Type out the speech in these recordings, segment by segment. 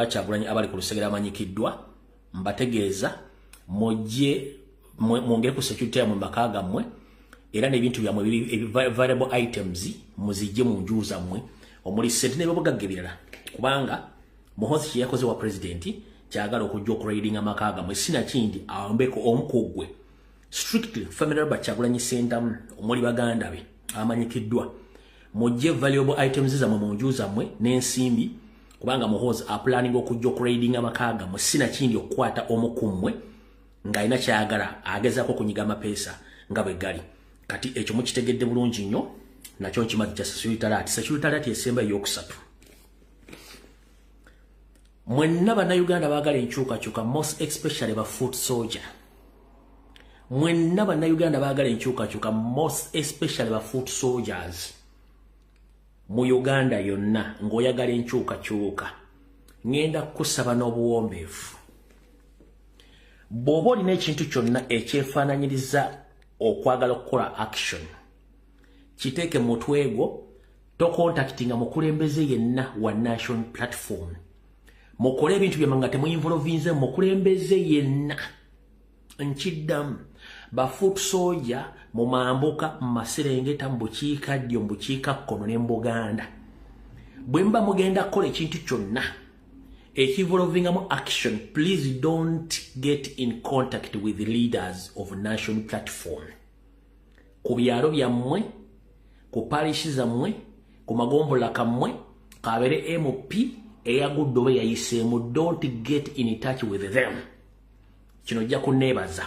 Kyagulanyi abali ku lusegere amanyikiddwa, mbategeeza mujje mwongere ku security yammwe mu maka gammwe, era n'ebintu byammwe valuable items muzijje mu nju zammwe omuli ssente n'ebyobugagga ebirala, kubanga Muhoozi kye yakoze wa pulezidenti kyagala okujja okuraidinga amaka gammwe, sinakindi awambeko omu ku ggwe. Strictly family Robert Kyagulanyi Ssentamu omuli baganda be amanyikiddwa, mujje valuable items zammwe mu nju zammwe n'ensimbi, kubanga Muhoozi aplanning okujja okuraidinga amaka gammwe, sinakindi okukwata omu ku mmwe ng'alina kyayagala agezaako okunyiga amapeesa nga bwe gali. Kati ekyo mukitegedde bulungi nnyo, nakyo nkimazi kya security alert. Security alert esemba eyokusatu, mwenna Bannayuganda baagala enkyukakyuka, most especially ba foot soldier. Mwenna Bannayuganda baagala enkyukakyuka, most especially ba foot soldiers mu Uganda yonna, ng'oyagala enkyukakyuka, ŋŋenda kukusaba n'obuwombeefu, bw'oba olina ekintu kyonna ekyefaananyiriza okwagala okukola action, kiteeke mu mutwe gwo. Tocontactinga mukulembeze yenna wa National Platform. Mukole ebintu byammwe nga temuinvolvinze mukulembeze yenna. Nkiddamu, ba foot soldier mu mambuka, mu maserengeta, mu bukiikaddyo, mu bukiikakkono ne mu Buganda, bwe muba mugenda kukola ekintu kyonna ekiinvolvingamu action, please don't get in contact with the leaders of National Platform ku byalo byammwe, ku parish zammwe, ku magombolola kammwe, kabeere MP eyagudde oba eyayiseemu. Don't get in touch with them. Kino ojja kunneebaza.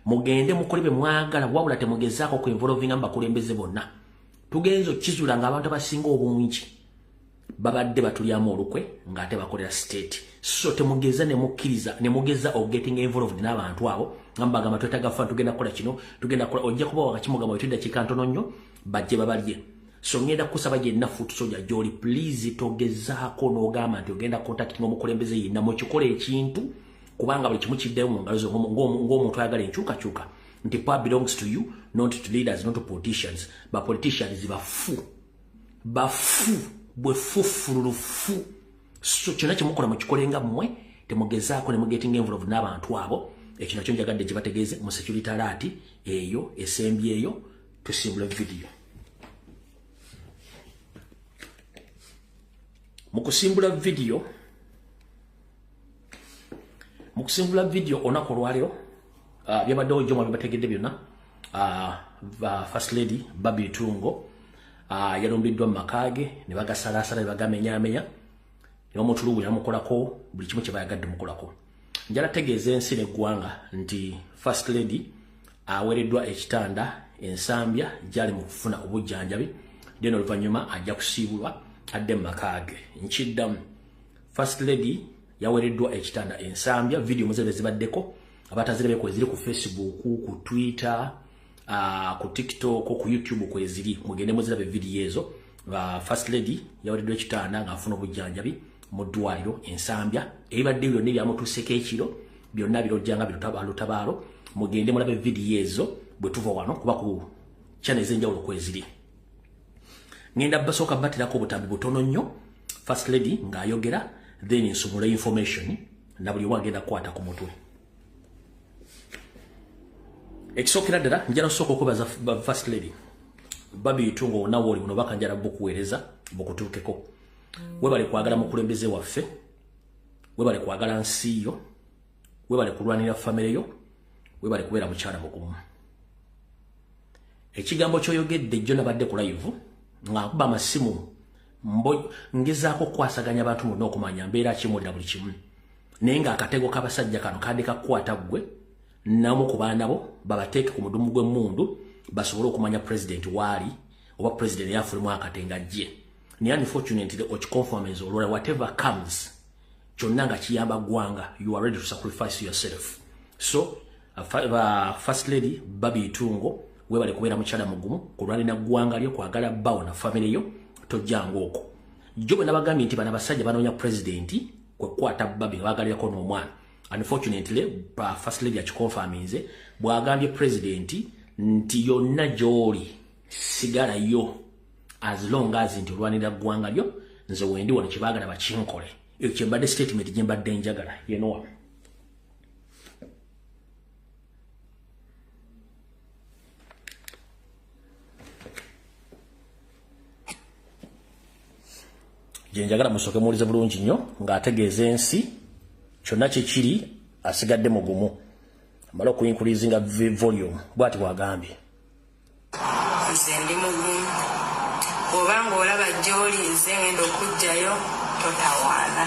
Mugende mukole bye mwagala, wabula temugezaako ku involvinga mu bakulembeze bonna. Tugenza okkizuula ng'abantu abasinga obungi babadde batulyamu olukwe ng'ate bakolera state. So temugeza ne mukkiriza ne mugeza ogetting involved n'abantu abo nga mbagamba twetaaga fa, tugenda kukola kino, tugenda kukola. Ojja kuba wakakimugamba wetudda dakiika ntono nnyo bajje babalye. So ngenda kusaba yenna foot soldier gy'oli, please togezaako n'ogamba nti ogenda contacting omukulembeze yenna mukikola ekintu, kubanga buli kimu kiddeyo mu ngalo zo ng'omuntu ayagala enkyukakyuka, nti power belongs to you, not to leaders, not to politicians. Ba politicians bafu, bafu bwe fufululufu. So kyonna kyemukola mukikole nga mmwe, temugezaako ne mugetting involved n'abantu abo. Ekyo nakyo njagadde gye bategeeze mu security alert eyo esembyeyo. Tusimbula video. Mu kusimbula video olunaku olwaleero, byabaddewo jjo mwabibategedde byonna. First Lady Barbie Itungo yalumbiddwa mu maka ge ne bagasalaasala ne bagamenyaamenya ne bamutulugunya, bamukolako buli kimu kye bayagadde mukolako. Njala tegeeza ensi n'eggwanga nti First Lady aweereddwa ekitanda Ensambya gyali mu kufuna obujjanjabi, then oluvannyuma ajja kusiibulwa adde mu maka ge. Nkiddamu, First Lady yaweereddwa ekitanda Ensambya. Video muzebe zibaddeko, abatazirabye kweziri ku Facebook, ku Twitter, ku TikTok, ku YouTube kweziri, mugende muzirabe video ezo. First Lady yaweereddwa ekitanda ng'afuna obujjanjabi mu ddwaliro Ensambya. Ebibadde byonna ebyamutuuseko ekiro byonna birojjanga birutabaalo. Mugende mulabe video ezo bwe tuva wano, kuba ku channel ez'enjawulo kweziri. Ngenda basooka baterako obutambi butono nnyo First Lady ng'ayogera, then nsumula information na buli omu agenda kukwata ku mutwe. Ekisookera ddala, njala osooka okwebaza First Lady Barbie Itungo nawe oli buno baka njala bukuweereza bukutuukeko. Webale kwagala mukulembeze waffe, webale kwagala nsi yo, webale kulwanira famire yo, webale kubeera mukyala mugumu. Ekigambo kyoyogedde jjo, nabadde ku live nga nkuba amasimu, ngezaako okukwasaganya abantu bonna okumanya mbeera kimulira buli kimu, naye ng'akatego k'abasajja kano kadde kakukwata ggwe namu ku baana bo, babateeke ku mudumu gw'emmundu basobole okumanya president waali oba president yafulimu akatenga ajje. Naye unfortunately okiconfirmence olwola whatever comes kyonna nga kiyamba ggwanga, you are ready to sacrifice yourself. So First Lady Barbie Itungo, webale kubeera mukyala mugumu, kulwanira ggwanga lyo, kwagala bbawo na famire yo. Tojjanga okwo. Jjo bwe nabagambye nti bano abasajja banoonya president kwekukwata Barbie nga bagalirako n'omwana, unfortunately First Lady akiconfirminze bw'agambye president nti yonna gy'oli sigalayo as long as nti olwanirira ggwanga lyo, nze wendi wano, kyebaagala bakinkole. Eyo kyembadde statement gye mbadde njagala yenowa. Gye njagala musooke muwulize bulungi nnyo ng'ategeeza ensi kyonna kye kiri asigadde mugumu. Amala okuincreasinga volume bw'ati bw'agambye. Nze ndi mugumu. Bw'obanga olaba gy'oli nze ngenda okuggyayo totawaana.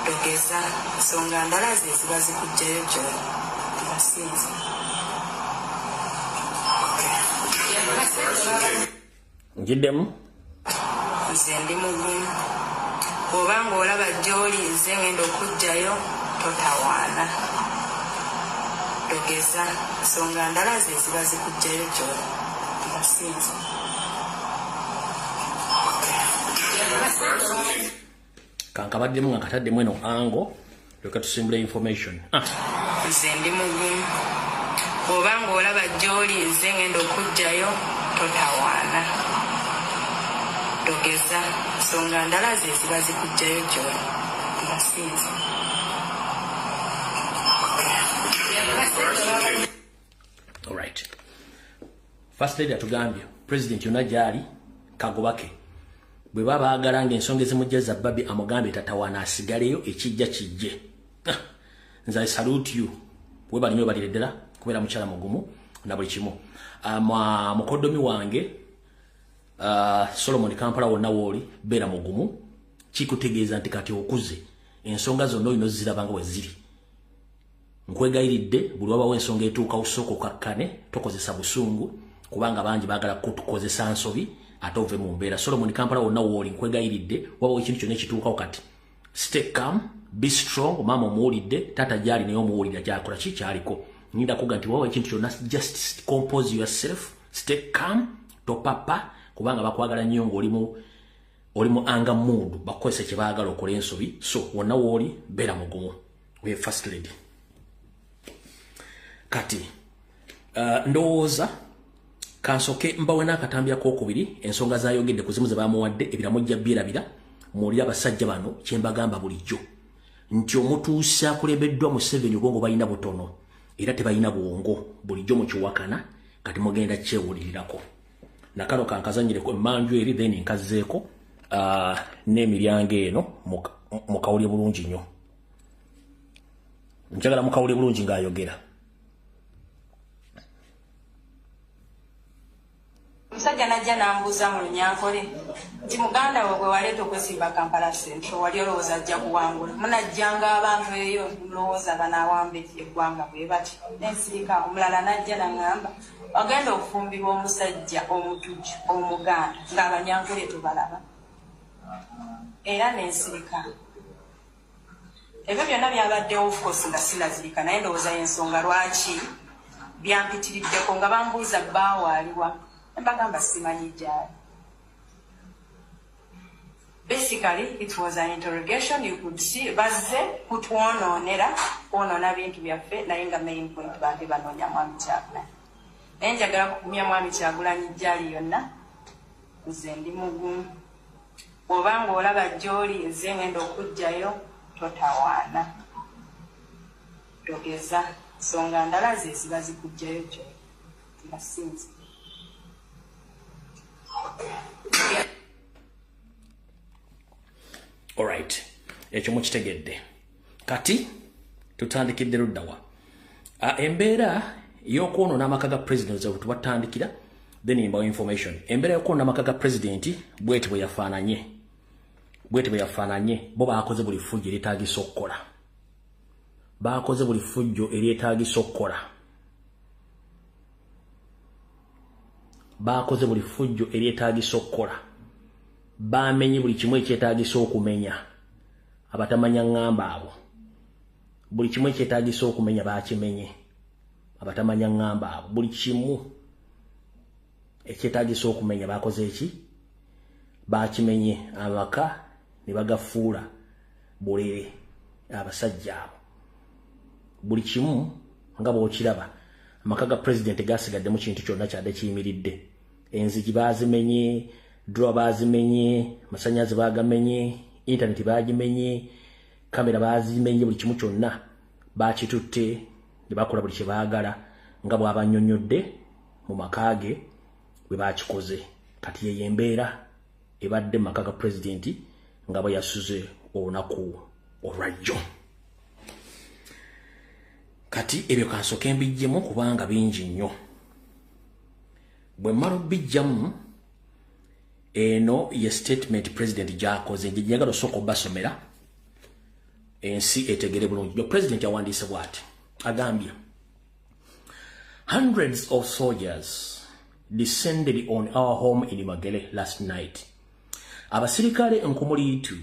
Togeza nsonga ndala ze ziba zikuggyayo gy'oli. Basinze. Njiddemu. Nze ndi mugumu. Bw'obanga olaba gy'oli nze ngenda okuggyayo totawaana. Togeza nsonga ndala ze ziba zikuggyayo gy'oli. Basinze. Kankabaddemu nga kataddemu eno ango leka tusimbule information. Nze ndi mugumu. Bw'obanga olaba gy'oli nze ngenda okuggyayo totawaana. Togeza nsonga ndala ze ziba zikuggyayo gy'oli. Basinze. All right. First Lady atugambye President yonna gy'ali kagobake. Bwe baba baagala ng'ensonga ezimujja za Barbie amugambye tatawaana asigaleyo ekijja kijje. Nze I salute you. Webale nnyo balire ddala kubeera mukyala mugumu na buli kimu. Mukoddomi wange Solomon Kampala wonna wooli beera mugumu kikutegeeza nti kati okuze ensonga zonna olina oziraba nga bwe ziri. Nkwegayiridde buli wabawo ensonga etuuka osooka okakkane tokozesa busungu kubanga bangi baagala kutukozesa nsobi ate ove mu mbeera. Solomon Kampala wonna wooli nkwegayiridde wabawo ekintu kyonna ekituukawo kati stay calm, be strong. Maama omuwulidde, taata gy'ali naye omuwulira gy'akola ki kyaliko. Ngenda kuga nti wabawo ekintu kyonna just compose yourself, stay calm, topapa kubanga bakwagala nnyo ng'oli mu anger mood bakukozesa kye baagala okola ensobi. So wonna wooli beera mugumu. We First Lady. Kati ndowooza kansoke mbawe n'akatambi akookubiri ensonga zayogedde ku zimu ze bamuwadde ebiramu ojja byerabira. Muwulire abasajja bano kye mbagamba bulijjo nti omutuusi akulembeddwa Museveni obwongo balina butono era tebalina bwongo bulijjo mukiwakana kati mugenda kyewulirirako. Nakano kankazanyireko emmanju eri then nkazzeeko n'emiryango eno mukawulire bulungi nnyo. Njagala mukawulire bulungi ng'ayogera. Omusajja n'ajja n'ambuuza mu Lunyankole nti muganda we gwe waleeta okwesimba Kampala Central wali olowooza ajja kuwangula. Munajjanga abantu eyo mulowooza banaawamba eggwanga bwe bati. Nensirika. Omulala n'ajja n'aŋŋamba ogenda okufumbirwa omusajja omutujju omuganda ng'Abanyankole tubalaba. Era nensirika. Ebyo byonna byabaddewo of course nga sinazirika naye ndowooza y'ensonga lwaki byampitiriddeko nga bambuuza bbaawo aliwa. Mbagamba simanyi gy'ali. Basically, it was an interrogation. You could see bazze kutwonoonera kwonoona bintu byaffe naye nga main point baade banoonya Mwami Kyagulanyi. Naye njagala kukumya Mwami Kyagulanyi gy'ali yonna. Nze ndi mugumu. Bw'obanga olaba gy'oli nze ngenda okuggyayo totawaana. Togeza nsonga ndala ze ziba zikuggyayo gy'oli. Basinze. All right. Ekyo mukitegedde. Kati tutandikidde luddawa. Embeera y'okwonoona amaka ga president ze tubatandikira then mbawa information. Embeera y'okwonoona amaka ga president bweti bwe yafaananye. Bweti bwe yafaananye bo baakoze buli ffujjo eryetaagisa okukola. Baakoze buli ffujjo eryetaagisa okukola. Baakoze buli ffujjo eryetaagisa okukola. Bamenye buli kimu ekyetaagisa okumenya. Abatamanya ŋŋamba abo. Buli kimu ekyetaagisa okumenya baakimenye. Abatamanya ŋŋamba abo. Buli kimu ekyetaagisa okumenya baakoze eki? Baakimenye. Amaka ne bagafuula bulere abasajja abo. Buli kimu nga bw'okiraba amaka ga president gasigaddemu kintu kyonna kyadde kiyimiridde. Enzigi baazimenye, drawer baazimenye, amasannyalaze baagamenye, Internet bagimenye, kamera bazimenye, buli kimu kyonna bakitutte ne bakola buli kye baagala nga bw'abannyonnyodde mu maka ge bwe bakikoze. Kati yeyo embeera ebadde mu maka ga pulezidenti nga bwe yasuze olunaku olwajjo. Kati ebyo kansooke mbiggyemu kubanga bingi nnyo. Bwe mmala obbijjamu, eno ye statement president gy'akoze, njagala osooka obbasomera ensi etegere bulungi. President yawandiise bw'ati, agambye, "Hundreds of soldiers descended on our home in Magere last night." Abasirikale nkumuliitu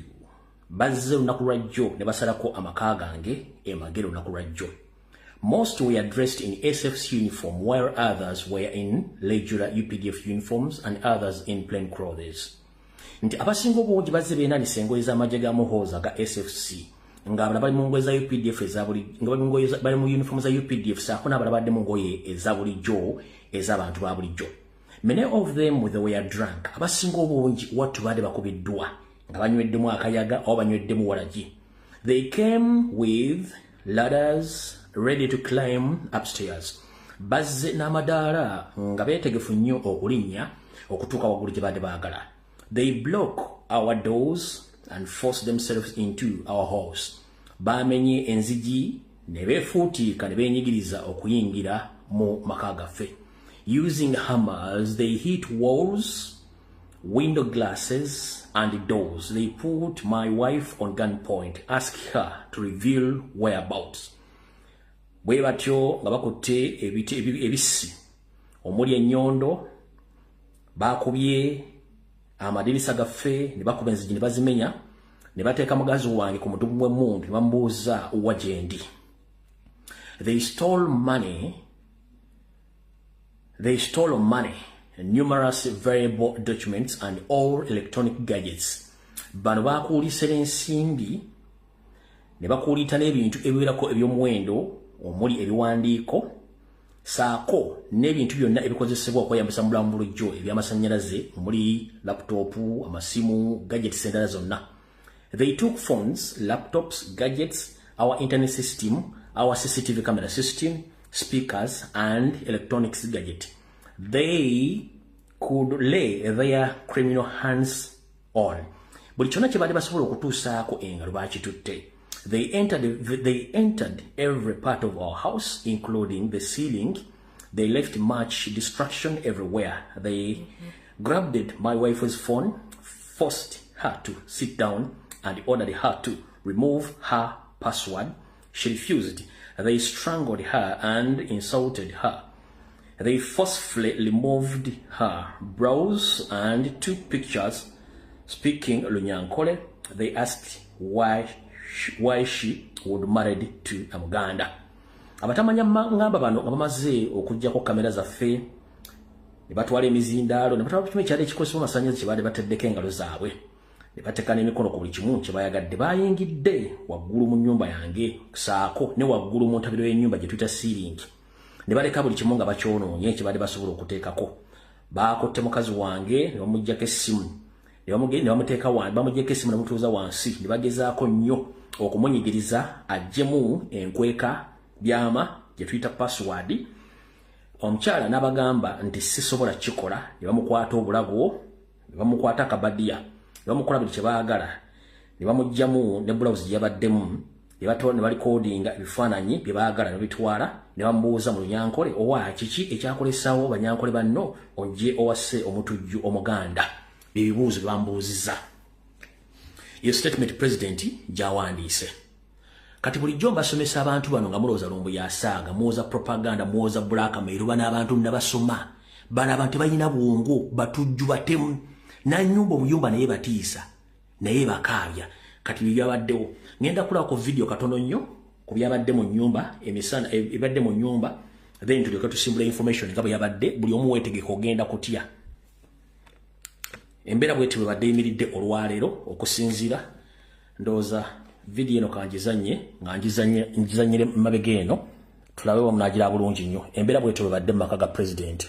bazze olunaku lwajjo ne basalako amaka gange e Magere olunaku lwajjo. "Most were dressed in SFC uniform, while others were in regular UPDF uniforms and others in plain clothes. Nti abasinga obungi bazze beenanisa engoye z'amagye ga Muhoozi aga SFC, ng'abalala bali mu ngoye za UPDF nga bali mu uniform za UPDF, saako n'abalala badde mu ngoye eza bulijjo ez'abantu ba bulijjo. "Many of them were drunk." Abasinga obungi wattu baadde bakubiddwa nga banyweddemu akayaga oba banyweddemu walagi. "They came with ladders ready to climb upstairs." Bazze n'amadaala nga beetegefu nnyo okulinnya okutuuka waggulu gye badde baagala. "They block our doors and force themselves into our house." Bamenye enzigi ne beefuutiika ne beenyigiriza okuyingira mu maka gaffe. "Using hammers, they hit walls, window glasses and doors. They put my wife on gunpoint, ask her to reveal whereabouts." Bwe batyo nga bakutte ebisi omuli ennyondo, bakubye amadirisa gaffe ne bakuba enzigi ne bazimenya ne bateeka mugazi wange ku mudumu gw'emmundu ne bamubuuza wa gye ndi. "They stole money. They stole money, numerous valuable documents and all electronic gadgets." Bano bakuulisa ensimbi ne bakuulita n'ebintu ebiwerako eby'omuwendo omuli ebiwandiiko saako n'ebintu byonna ebikozesebwa okweyambisa mu bulamu bulijjo ebyamasannyalaze omuli laptop, amasimu, gadgets endala zonna. "They took phones, laptops, gadgets, our internet system, our CCTV camera system, speakers and electronics gadget they could lay their criminal hands on." Buli kyonna kye baali basobola okutuusaako engalo bakitutte. They entered every part of our house, including the ceiling. They left much destruction everywhere. They grabbed my wife's phone, forced her to sit down, and ordered her to remove her password. She refused. They strangled her and insulted her. They forcefully removed her blouse and took pictures speaking Lunyankole. They asked why she would married to a Muganda. Abatamanya ngamba bano nga bamaze okuggyako kamera zaffe ne batwala emizindaalo ne batwala kimu ekyali ekikozesebwa amasannyalaze kye baali bateddeko engalo zaabwe ne bateeka n'emikono ku buli kimu kye bayagadde. Bayingidde waggulu mu nnyumba yange saako ne waggulu mu ntabiro y'ennyumba gye tuyita ceiling ne baleka buli kimu nga bakyonoonye kye baali basobola okuteekako. Baakutte mukazi wange ne bamuggyako essimu ne bamuteeka bamuggyako essimu ne bamutuuza wansi ne bagezaako nnyo okumunyigiriza aggyemu enkweka byama gye tuyita password. Omukyala n'abagamba nti sisobola kikola ne bamukwata obulago ne bamukwata akabadiya ne bamukola buli kye baagala ne bamuggyamu ne bulawuzi gye yabaddemu ne balikodinga ebifaananyi bye baagala ne babitwala ne bamubuuza mu Lunyankole, owa kiki ekyakolesawo Banyankole banno ojje owase omutujju Omuganda? Bye bibuuzo bye bambuuzizza. Yo statement president gy'awandiise. Kati bulijjo mbasomesa abantu bano nga mulowooza lumbu yasaaga, muwoza propaganda, muwoza blackmail. Bano abantu nabasoma, bano abantu tebalina bwongo, batujju, batemu, nanyumba obuyumba naye batiisa naye bakaabya. Kati byabaddewo ngenda kulaba ku video katono nnyo ku byabadde mu nnyumba emisana ebadde mu nnyumba, then tulyoke tusimbula information nga bwe yabadde. Buli omu weetegeka ogenda kutya. Embeera bweti bwe badde yimiridde olwaleero okusinziira. Ndowooza vidiyo eno kanjizanye nga njizanyire mabega eno tulabe wamunagira bulungi nnyo. Embeera bweti bwe badde mu maka ga president.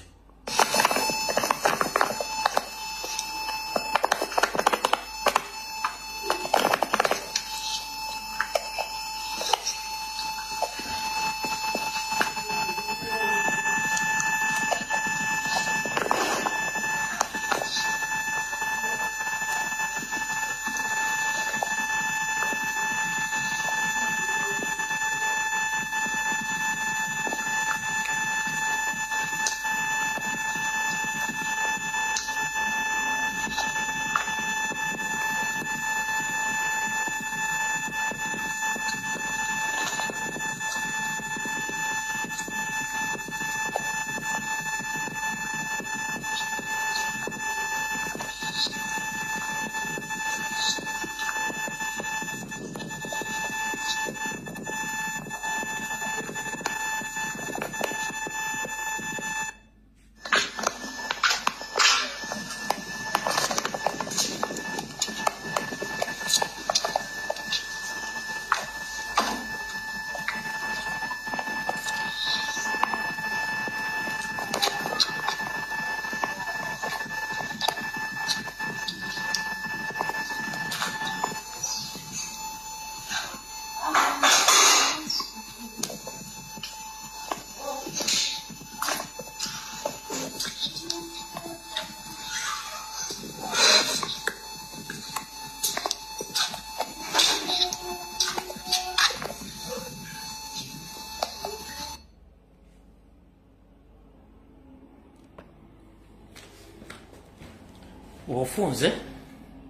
Ofunze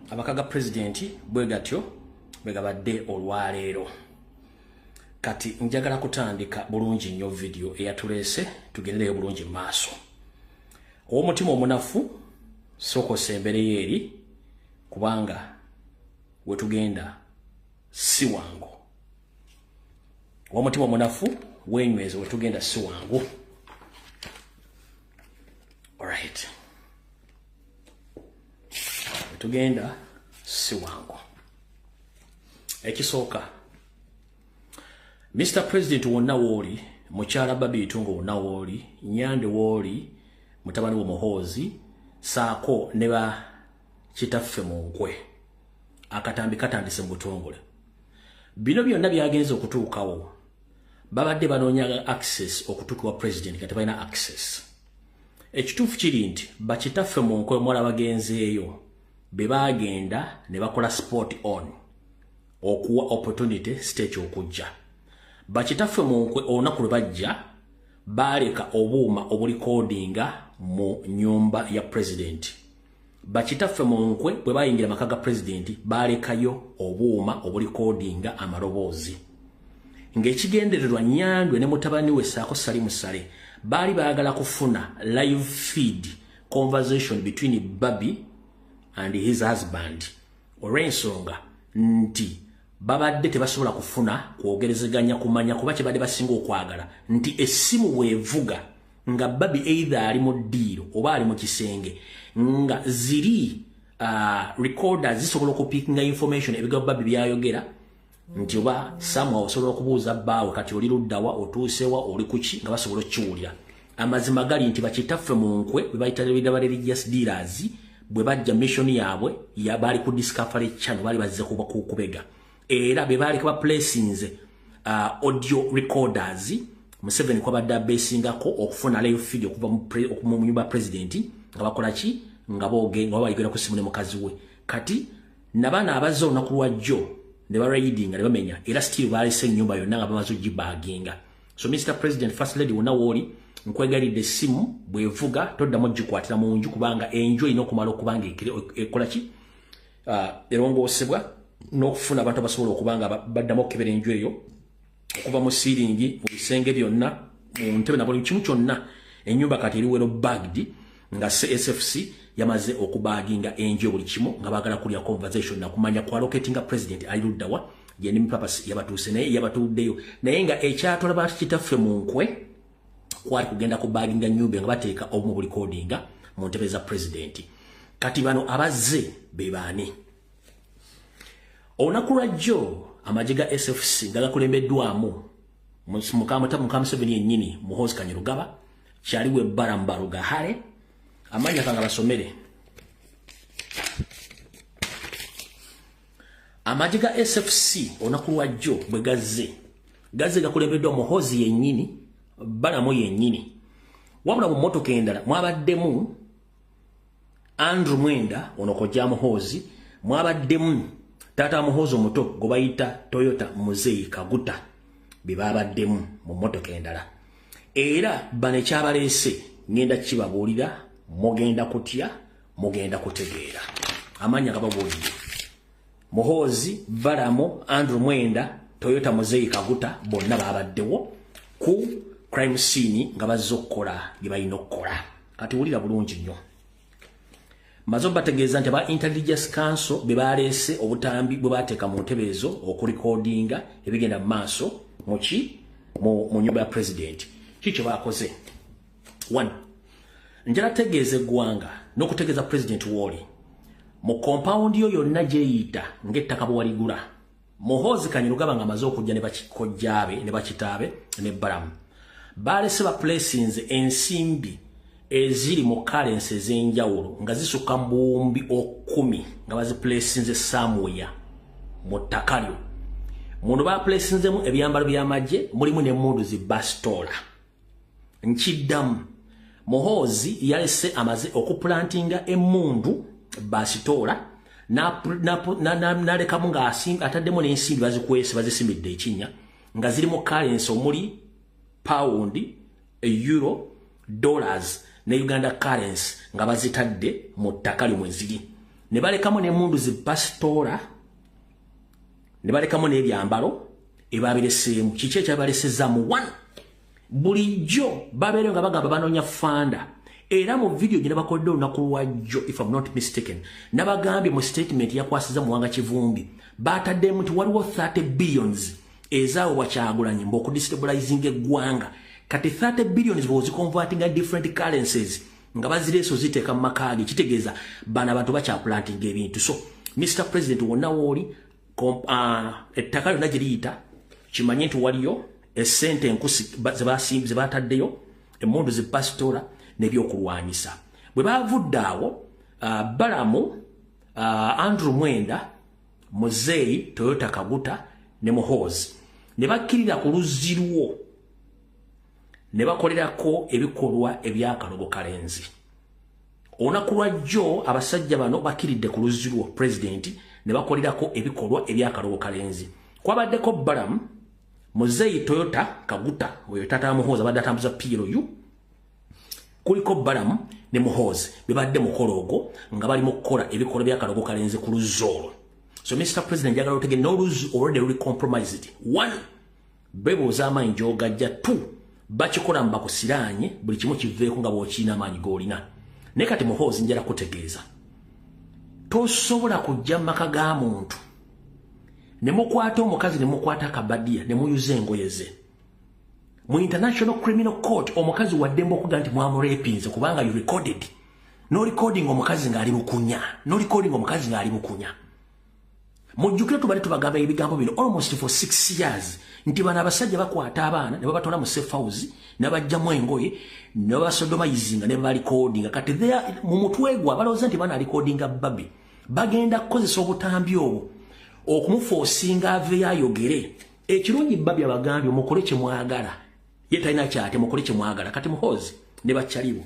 amaka ga pulezidenti bwe gatyo bwe gabadde olwaleero. Kati njagala kutandika bulungi nnyo vidiyo eyatuleese, tugendereyo bulungi mu maaso. Ow'omutima omunafu sooka osembereyo eri, kubanga we tugenda si wangu. Ow'omutima omunafu weenyweze, we tugenda si wangu. Alright, we tugenda si wangu. Ekisooka, Mr President wonna wooli, mukyala Barbie Itungo wonna wooli, Nyande wooli, mutabani wo Muhoozi saako ne ba kitaffe mu nkwe, akatambi katandise mu butongole. Bino byonna byagenze okutuukawo, babadde banoonya access okutuuka wa president nga tebalina access. Ekituufu kiri nti bakitaffe mu nkwe mwala bagenzeeyo be baagenda ne bakola spot on okuwa opportunity stage okujja. Bakitaffe mu nkwe olunaku lwe bajja baaleka obuuma obulikodinga mu nyumba ya president. Bakitaffe mu nkwe bwe bayingira amaka ga president baalekayo obuuma obulikodinga amaloboozi, ng'ekigendererwa Nyandwe ne mutabani we saako Salim Saleh baali baagala kufuna live feed conversation between Barbie and his husband, olw'ensonga nti babadde tebasobola kufuna kwogerezeganya kumanya, kuba kyebadde basinga okwagala nti essimu bw'evuga nga Barbie either ali mu ddiiro oba ali mu kisenge, nga ziri recorders zisobola okupikinga information, ebigambo Barbie byayogera, nti oba somehow osobola okubuuza bbaawe kati oli luddawa, otuusewa, oli kuki, nga basobola okukiwulira. Amazima gali nti bakitaffe mu nkwe bwe bayita ba religious dealers, bwe bajja mission yaabwe ya baali ku Discovery Channel, baali bazze kubega, era be baali ba placinze audio recorders. Museveni kwabadde abesingako okufuna live feed okuva mu nyumba president nga bakola ki, nga booge nga bayogera ku simu ne mukazi we. Kati nabaana abazze olunaku lwajjo ne baraidinga ne bamenya, era still balese ennyumba yonna nga bamaze ogibaginga. So Mr President, First Lady, wonna wooli, nkwegalidde, essimu bwevuga toddamu ogikwatira mu nju, kubanga enju erina okumala okubanga ekola ki, erongoosebwa n'okufuna abantu abasobola okuba nga baddamu okukebera enju eyo, okuva mu siiringi, mu bisenge byonna, mu ntebe na buli kimu kyonna. Ennyumba kati eri well bugged, nga SFC yamaze okubaginga enju buli kimu, nga baagala kulya conversation nakumanya kwalocatinga president ali luddawa. Gyendi purpose yabatuuse naye yabatuddeyo, naye nga ekyatola bakitaffe mu nkwe kwali kugenda kubaginga nyumba nga bateeka obumu bulikodinga mu ntebe za president. Kati bano abazze be baani? Olunaku lwajjo amagye ga SFC nga gakulembeddwamu muka Museveni yennyini, Muhoozi Kainerugaba, kyaliwe Balaam Barugahare, amannya kanga basomere. Amagye ga SFC olunaku lwajjo bwe gazze gakulembeddwa Muhoozi yennyini, Balaam yennyini, wabula mu mmotoka endala mwabaddemu Andrew Mwenda ono kojja Muhoozi, mwabaddemu taata Muhoozi omuto gwe bayita Toyota Muzeeyi Kaguta, be babaddemu mu mmotoka endala. Era bano ekyabaleese ngenda kibabuulira, mugenda kutya, mugenda kutegeera. Amannya gababuulidde: Muhoozi, Balaam, Andrew Mwenda, Toyota Muzeeyi Kaguta, bonna babaddewo ku crime scene nga bazze okukola bye balina okukola. Kati wulira bulungi nnyo. Maze bategeeza nti aba Intelligence Council be baleese obutambi bwe bateeka mu ntebe ezo okulikodinga ebigenda mu maaso muki mu nyumba ya president. Ki kye bakoze? One, njala tegeeza eggwanga n'okutegeeza president wooli mu compound yo yonna gyeyita ng'ettaka bwe waligula, Muhoozi Kainerugaba nga amaze okujja ne bakikojjaabe ne bakitaabe ne Balaam, balese ba placinze ensimbi eziri mu currency ez'enjawulo nga zisukka mu 10,000 nga baziplacinze somewhere mu ttaka lyo. Muno baplacinzemu ebyambalo by'amagye, mulimu n'emmundu zi bastola. Nkiddamu, Muhoozi yalese amaze okuplantinga emmundu basitola, n'alekamu nga ataddemu n'ensimbi bazikwese bazisimidde ekinnya nga ziri mu currency omuli pound, euro, dollars. ne Uganda currency nga bazitadde mu ttaka limwe ziri, ne balekamu n'emmundu zipasitola, ne balekamu n'ebyambalo ebabireseemu. Kiki ekyabalesezaamu? One, bulijjo babeere nga bagamba banoonya fanda. Era mu video gye nabakoledde olunaku lwajjo, if I'm not mistaken, nabagambye mu statement yakwasiza Muwanga Kivumbi, bataddemu nti waliwo 30 billions ezaawebwa Kyagulanyi mbu okudestabilizinga eggwanga. Kati 30 billions bw'oziconvertinga different currencies nga bazireese oziteeka mu maka ge, kitegeeza bano abantu bakyaplantinga ebintu. So Mr President, wonna wooli, ettaka lyonna gye liyita, kimanye nti waliyo essente enkusi ze bataddeyo, emmundu zipasitola n'ebyokulwanyisa. Bwe bavudde awo, Balamu, Andrew Mwenda, Muzeeyi Toyota Kaguta ne Muhoozi ne bakkirira ku luzzi lwo ne bakolerako ebikolwa ebyakalogo kalenzi. Olunaku lwajjo abasajja bano bakkiridde ku luzzi lwo pulezidenti ne bakolerako ebikolwa ebyakalogo kalenzi. Kwabaddeko Balamu, Muzeeyi Toyota Kaguta, oyo taata Muhoozi abadde atambuza PLU, kuliko Balamu ne Muhoozi bebadde mukolo ogwo nga bali mu kukola ebikolwa byakalogo kalenzi ku luzzi olwo. So Mr President, njagala otegere n'oluzzi already luli compromised. One, beebuuza amaanyi gy'ogajja. Two, bakikola mbakusiraanye buli kimu kiveeko nga bw'okiina amaanyi g'olina. Naye kati Muhoozi, njala kutegeeza, tosobola kujja mu maka ga muntu ne mukwata omukazi, ne mukwata akabadiya, ne muyuza engoye ze. Mu International Criminal Court omukazi waddembe okuga nti mwamurepinze, kubanga you recorded. No recording omukazi ng'ali bukunya, no recording omukazi ng'ali bukunya. Mujjukire tubadde tubagamba ebigambo bino almost for 6 years nti bano abasajja bakwata abaana ne babatwala mu safe house, ne bajjamu engoye, ne babasodomizinga, ne barecordinga. Kati mu mutwe gwe abalowooza nti bana recordinga Barbie, bagenda kukozesa obutambi obwo okumuforcinga aveeyo ayogere. Ekirungi Barbie abagambye mukole kye mwagala, ye talina kyate, mukole kye mwagala. Kati Muhoozi ne bakyalibo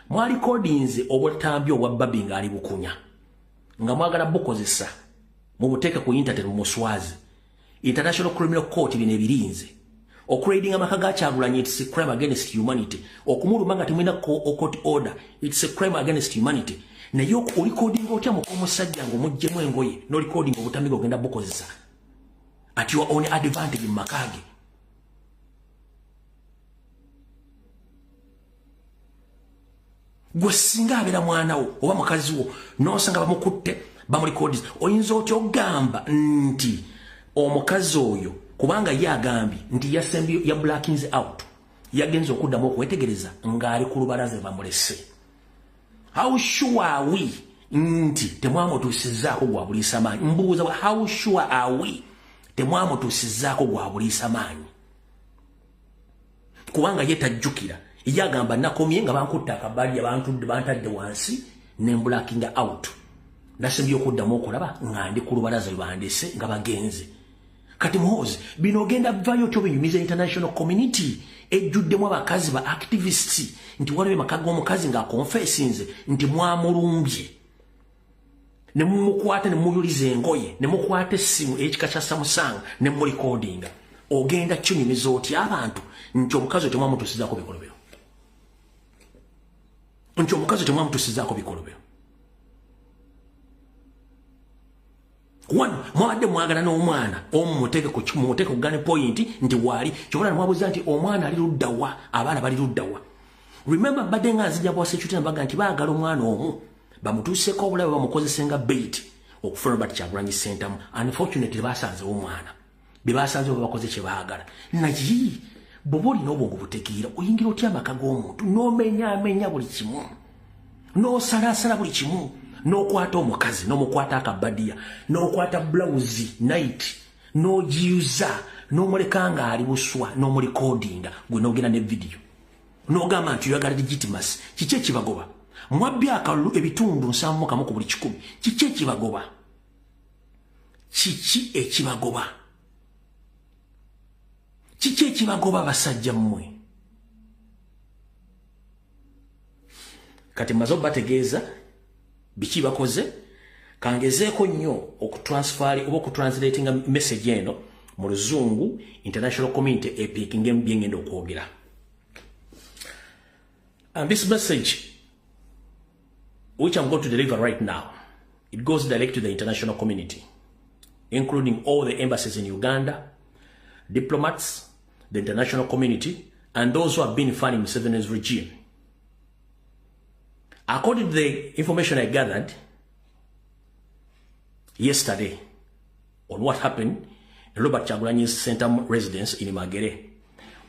mwarecordinze obutambi obwa Barbie ng'ali bukunya, nga mwagala bukozesa mubuteeke ku internet mumuswazi. International Criminal Court bino ebirinze. Okuraidinga amaka ga Kyagulanyi, it's a crime against humanity. Okumuluma nga temulina court order, it's a crime against humanity. Naye orecordinga otya muka omusajja ng'omuggyemu engoye, n'orecordinga obutambi ng'ogenda bukozesa at your own advantage mu maka ge? Gwe singa abeera mwana wo oba mukazi wo, n'osanga bamukutte, bamurecordinze, oyinza otya ogamba nti omukazi oyo, kubanga ye agambye nti yasembye ya blackings out, yagenze okuddamu okwetegereza ng'ali ku lubalaza bamulese? How sure are we nti temwamutuusizzaako gwa buliisa maanyi? Mbuuza, how sure are we temwamutuusizzaako gwa buliisa maanyi? Kubanga ye tajjukira, ye agamba nakomye nga bankutta akabali, bantudde, bantadde wansi ne blackinga out, nasembye okuddamu okulaba nga ndi ku lubalaza lwe bandese nga bagenze. Kati Muhoozi, bino ogenda vayo otyo binyumiza international community ejjuddemu abakazi ba activists nti waliwo emaka g'omukazi ng'aconfessinze nti mwamulumbye, ne mumukwata, ne muyuliza engoye, ne mukwata essimu ey'ekika kya Samsung ne murecordinga? Ogenda kinyumiza otya abantu nti omukazi temwamutuusizaako bikolobero, nti omukazi temwamutuusizaako bikolobero? One, mwabadde mwagala n'omwana omu muteeke ku gun point nti waali kyobula, mwabuuza nti omwana ali ludda wa, abaana bali ludda wa? Remember, mbadde nga nzija bwa security nabaga nti baagala omwana omu bamutuuseeko obulabe, bamukozese nga bait okufuna Robert Kyagulanyi Ssentamu. Unfortunately basanzewo omwana, be basanzewo babakoze kye baagala. Naye bw'oba olina obwongo butegeera, oyingira otya amaka g'omuntu n'omenyaamenya buli kimu, n'osalaasala buli kimu, n'okwata omukazi, n'omukwata akabadiya, n'okwata blouse night, n'ogiyuza, n'omuleka ng'ali buswa, n'omurecordinga gwe, n'ogenda ne vidiyo n'ogamba nti oyagala legitimacy? Kiki ekibagoba? Mwabbye akalulu ebitundu 71 ku buli 100. Kiki ekibagoba? Kiki ekibagoba? Kiki ekibagoba, basajja mmwe? Kati mmaze obategeeza biki bakoze. Kangezeeko nnyo okutransfer oba okutranslatinga message eno mu Luzungu, international community epickinga byengenda okwogera. And this message, which I'm going to deliver right now, it goes direct to the international community, including all the embassies in Uganda, diplomats, the international community, and those who have been funding Museveni's regime. According to the information I gathered yesterday on what happened in Robert Kyagulanyi's Ssentamu residence in Magere,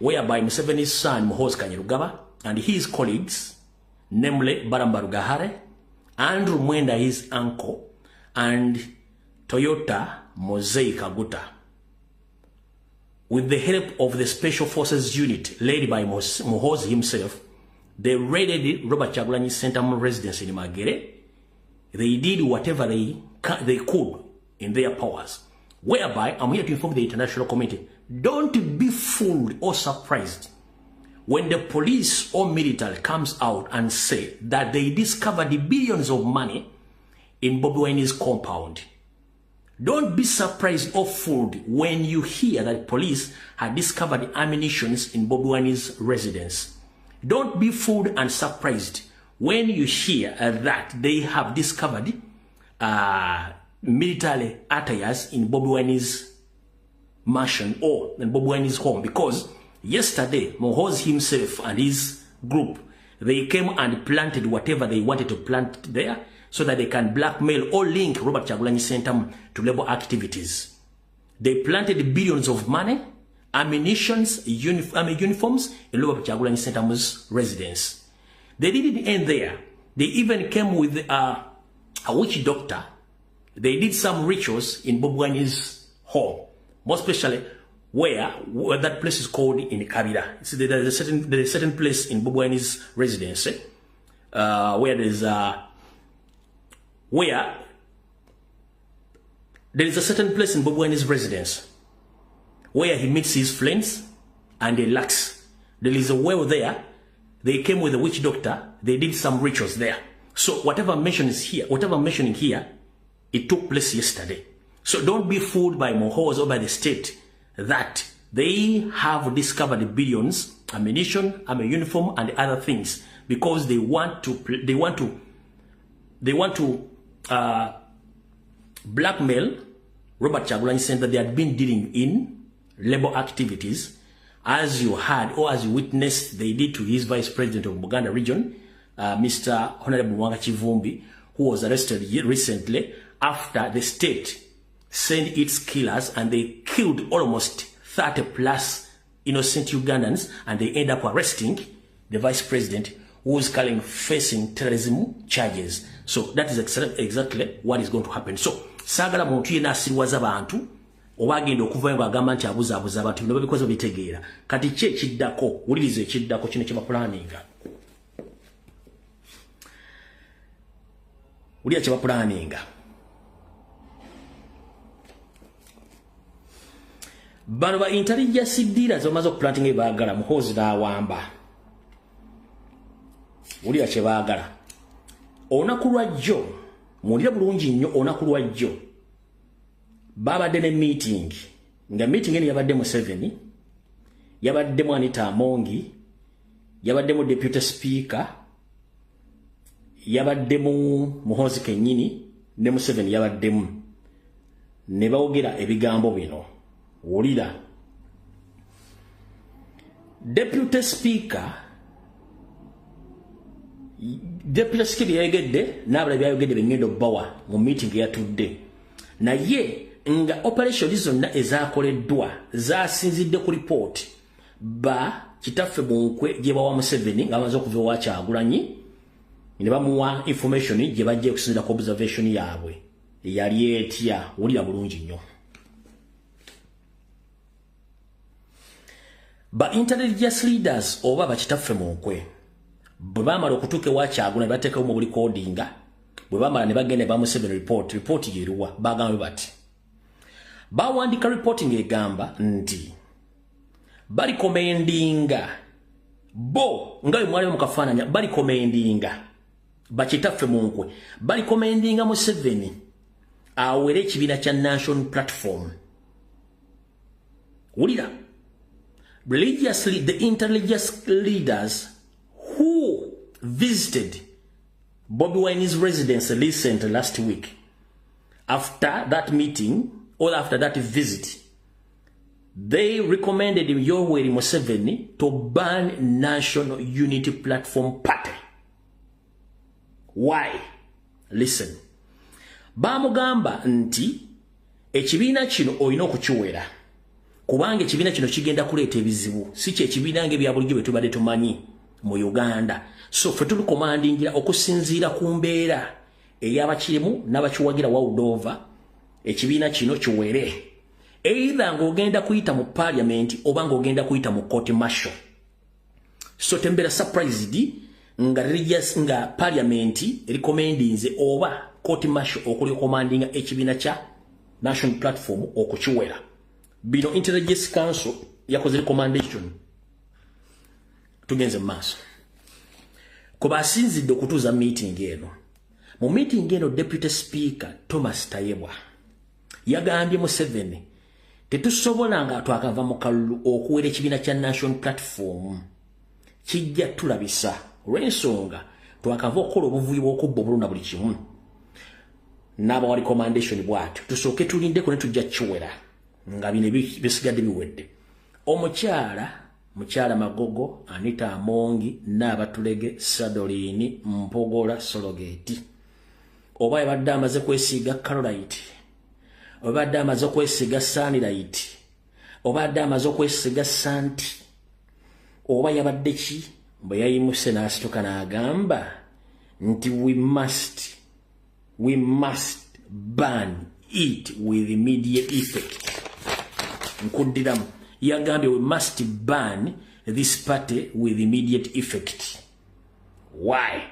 whereby Museveni's son Muhoozi Kainerugaba and his colleagues, namely Balaam Barugahara, Andrew Mwenda, his uncle, and Toyota Mosei Kaguta, with the help of the Special Forces Unit led by Muhoozi himself, they raided Robert Kyagulanyi's Ssentamu residence in Magere. They did whatever they could in their powers. Whereby, I'm here to inform the international community, don't be fooled or surprised when the police or military comes out and say that they discovered the billions of money in Bobi Wine's compound. Don't be surprised or fooled when you hear that police had discovered ammunitions in Bobi Wine's residence. Don't be fooled and surprised when you hear that they have discovered military attires in Bobi Wine's mansion or in Bobi Wine's home, because yesterday Muhoozi himself and his group, they came and planted whatever they wanted to plant there so that they can blackmail or link Robert Kyagulanyi Ssentamu to labor activities. They planted billions of money, ammunitions, uniforms in Robert Kyagulanyi Ssentamu's residence. They didn't end there. They even came with a witch doctor. They did some rituals in Bobi Wine's home, more especially where that place is called in Kabira. See, there's a certain place in Bobi Wine's residence where there's a where there is a certain place in Bobi Wine's residence where he meets his friends and relax. There is a well there. They came with a witch doctor. They did some rituals there. So whatever mention is here, whatever I'm mentioning here, it took place yesterday. So don't be fooled by Muhoozi or by the state that they have discovered billions, ammunition, army uniform, and other things, because they want to blackmail Robert Kyagulanyi saying that they had been dealing in labor activities, as you heard or as you witnessed they did to his vice president of Buganda region, Mr. Honorable Muwanga Kivumbi, who was arrested recently after the state sent its killers and they killed almost 30 plus innocent Ugandans, and they end up arresting the vice president, who is currently facing terrorism charges. So that is exactly what is going to happen. So sagala muntu yenna asirwaza bantu oba agenda okuvayo ng'agamba nti abuzaabuza abantu, bino babikoze bitegeera. Kati ki ekiddako? Wuliriza ekiddako kino kye bapulaninga. Wulira kye bapulaninga. Bano ba intelligence dealers bamaze okuplantinga ebaagala, Muhoozi n'awamba. Wulira kye baagala. Olunaku lwajjo, muwulire bulungi nnyo, olunaku lwajjo babadde ne meeting, nga meeting eno yabadde Museveni, yabaddemu Anita Amongi, yabaddemu deputy speaker, yabaddemu Muhoozi kennyini ne Museveni yabaddemu, ne bawogera ebigambo bino. Wulira. Deputy speaker yayogedde n'abalala byayogedde bengendo bbawa mu meeting eyatudde, naye nga operation zonna ezakoleddwa zasinzidde ku report ba kitaffe Bunkwe gye bawa Museveni nga bamaze okuva ewa Kyagulanyi, ne bamuwa information gye bajja okusinziira ku observation yaabwe eyali etya. Wulira bulungi nnyo. Ba intelligence leaders oba bakitaffe Munkwe bwe bamala okutuuka ewa Kyagulanyi bateekawo mu bulikodinga, bwe bamala ne bagenda ba Museveni report, report yeruwa bagamba bati bawandika reporting egamba nti balikomendinga bo nga bwe mwali mukafaananya, balikomendinga bakitaffe Munkwe, balikomendinga Museveni awere ekibiina kya National Platform. Wulira. Religiously, the interreligious leaders who visited Bobi Wine's residence recently last week. After that meeting, or after that visit, they recommended Yoweri Museveni to ban National Unity Platform Party. Why? Listen. Bamugamba nti ekibiina kino olina okukiwera kubanga ekibiina kino kigenda kuleeta ebizibu, si kye kibiina ng'ebya bulijjo bye tubadde tumanyi mu Uganda. So ffe tulicommandingira okusinziira ku mbeera ey'abakirimu n'abakiwagira wawudova, ekibiina kino kiwere, either ng'ogenda kuyita mu parliament oba ng'ogenda kuyita mu court martial. So tembeera surprised nga religious nga parliament recommendinze oba court martial okurecommandinga ekibiina kya National Platform okukiwera. Bino Intelligence Council yakoze recommendation. Tugenze mu maaso. Kwe basinzidde okutuuza meeting eno, mu meeting eno Deputy Speaker Thomas Tayebwa yagambye Museveni, tetusobola nga twakava mu kalulu okuwera ekibiina kya National Platform, kijja tulabisa olw'ensonga twakava okukola obuvuyo bw'okubba obuluna buli kimu. N'abawa recommendation bw'atyo, tusooke tulindeko ne tujja kiwera nga bino bisigadde biwedde. Omukyala, mukyala Magogo Anita Amongi n'abatulege Sadolini Mpogola Sologeti, oba yabadde amaze kwesiiga Carolite, oba badde amaze okwesiiga Sunlight, oba adde amaze okwesiiga Santi, oba yabadde ki, bwe yayimuse n'asituka n'agamba nti we must ban it with immediate effect. Nkuddiramu, yagambye, "We must ban this party with immediate effect." Why?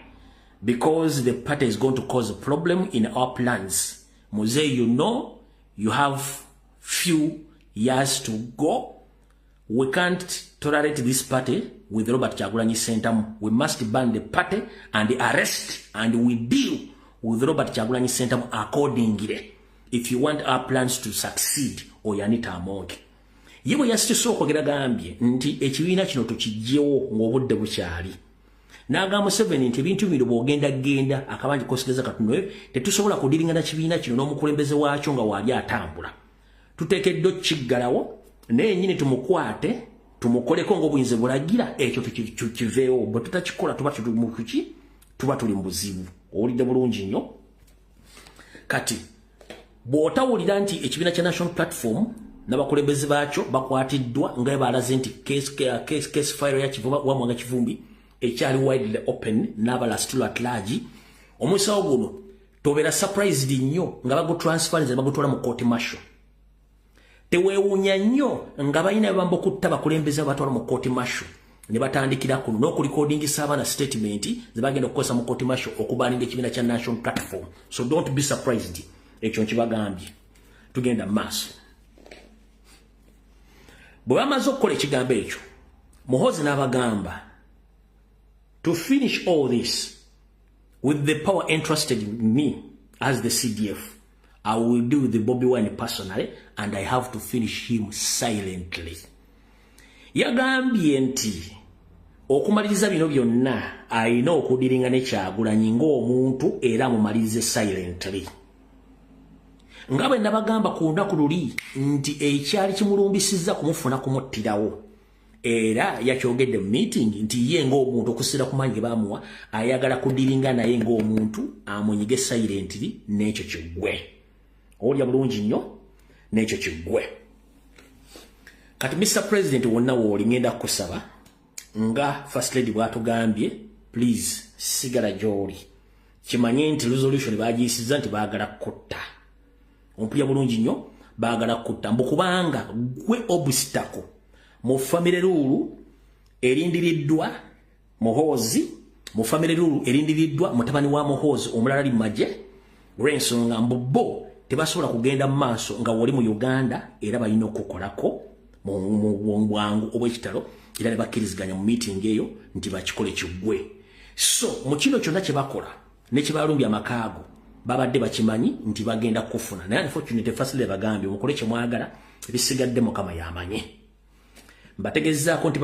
Because the party is going to cause a problem in our plans. Mzee, you know you have few years to go. We can't tolerate this party with Robert Kyagulanyi Ssentamu. We must ban the party and arrest and we deal with Robert Kyagulanyi Ssentamu accordingly if you want our plans to succeed. Oyo Anita Amonge ye bwe yasituse okwogera gambye nti ekibiina kino tukiggyewo ng'obudde bukyali. N'agamba Museveni nti ebintu bino bw'ogenda genda akabanja kosigeza katono, tetusobola kudealinga na kibiina kino n'omukulembeze waakyo nga waali atambula. Tuteekeddwa okukiggalawo, naye nnyini tumukwate, tumukoleko ng'obuyinza bulagira. Ekyo tukiveewo, bwe tutakikola tuba tuki tuba tuli mu buzibu. Owulidde bulungi nnyo. Kati bw'otawulira nti ekibiina kya National Platform n'abakulembeze baakyo bakwatiddwa nga balaze nti case file ya Wamwanga Kivumbi ekyali widely open n'abala still at large, omusawo guno tobeera surprised nnyo nga bagutransferinze, bagutwala mu court martial. Teweewuunya nnyo nga balina bebamba okutta bakulembeze, batwala mu court martial ne batandikira kuno n'okurecordingisa abaana statement ze bagenda okukozesa mu court martial okubanninga ekibiina kya National Platform. So don't be surprised, ekyo nkibagambye. Tugenda mu maaso. Bwe bamaze okukola ekigambo ekyo, Muhozi n'abagamba, to finish all this, with the power entrusted in me as the CDF, I will deal with the Bobi Wine personally and I have to finish him silently. Yagambye nti okumaliriza bino byonna alina okudealinga ne Kyagulanyi ng'omuntu era amumalirize silently. Nga bwe nabagamba ku lunaku luli nti ekyali kimulumbisizza kumufuna kumuttirawo, era yakyogedde mu meeting nti ye ng'omuntu okusinziira ku maanyi ge baamuwa ayagala kudealinga naye ng'omuntu, amunyige silently n'ekyo kiggwe. Owulira bulungi nnyo, n'ekyo kiggwe. Kati Mr President, wonna wooli, ngenda kukusaba nga First Lady bw'atugambye, please sigala gy'oli. Kimanye nti resolution bagiyisizza nti baagala kutta. Ompulira bulungi nnyo, baagala kutta mbu kubanga gwe obstacle mu family rule erindiriddwa Muhoozi, mu family rule erindiriddwa mutabani wa Muhoozi omulala ali magye, olw'ensonga mbu bo tebasobola kugenda mu maaso nga woli mu Uganda, era balina okukolako mu bwangu obw'ekitalo. Era ne bakkiriziganya mu meeting eyo nti bakikole kiggwe. So mu kino kyonna kye bakola ne kye balumbye amakaago, babadde bakimanyi nti bagenda kufuna, naye unfortunately First Lady bagambye, mukole kye mwagala, ebisigadde Mukama yamanye. Mbategezaako nti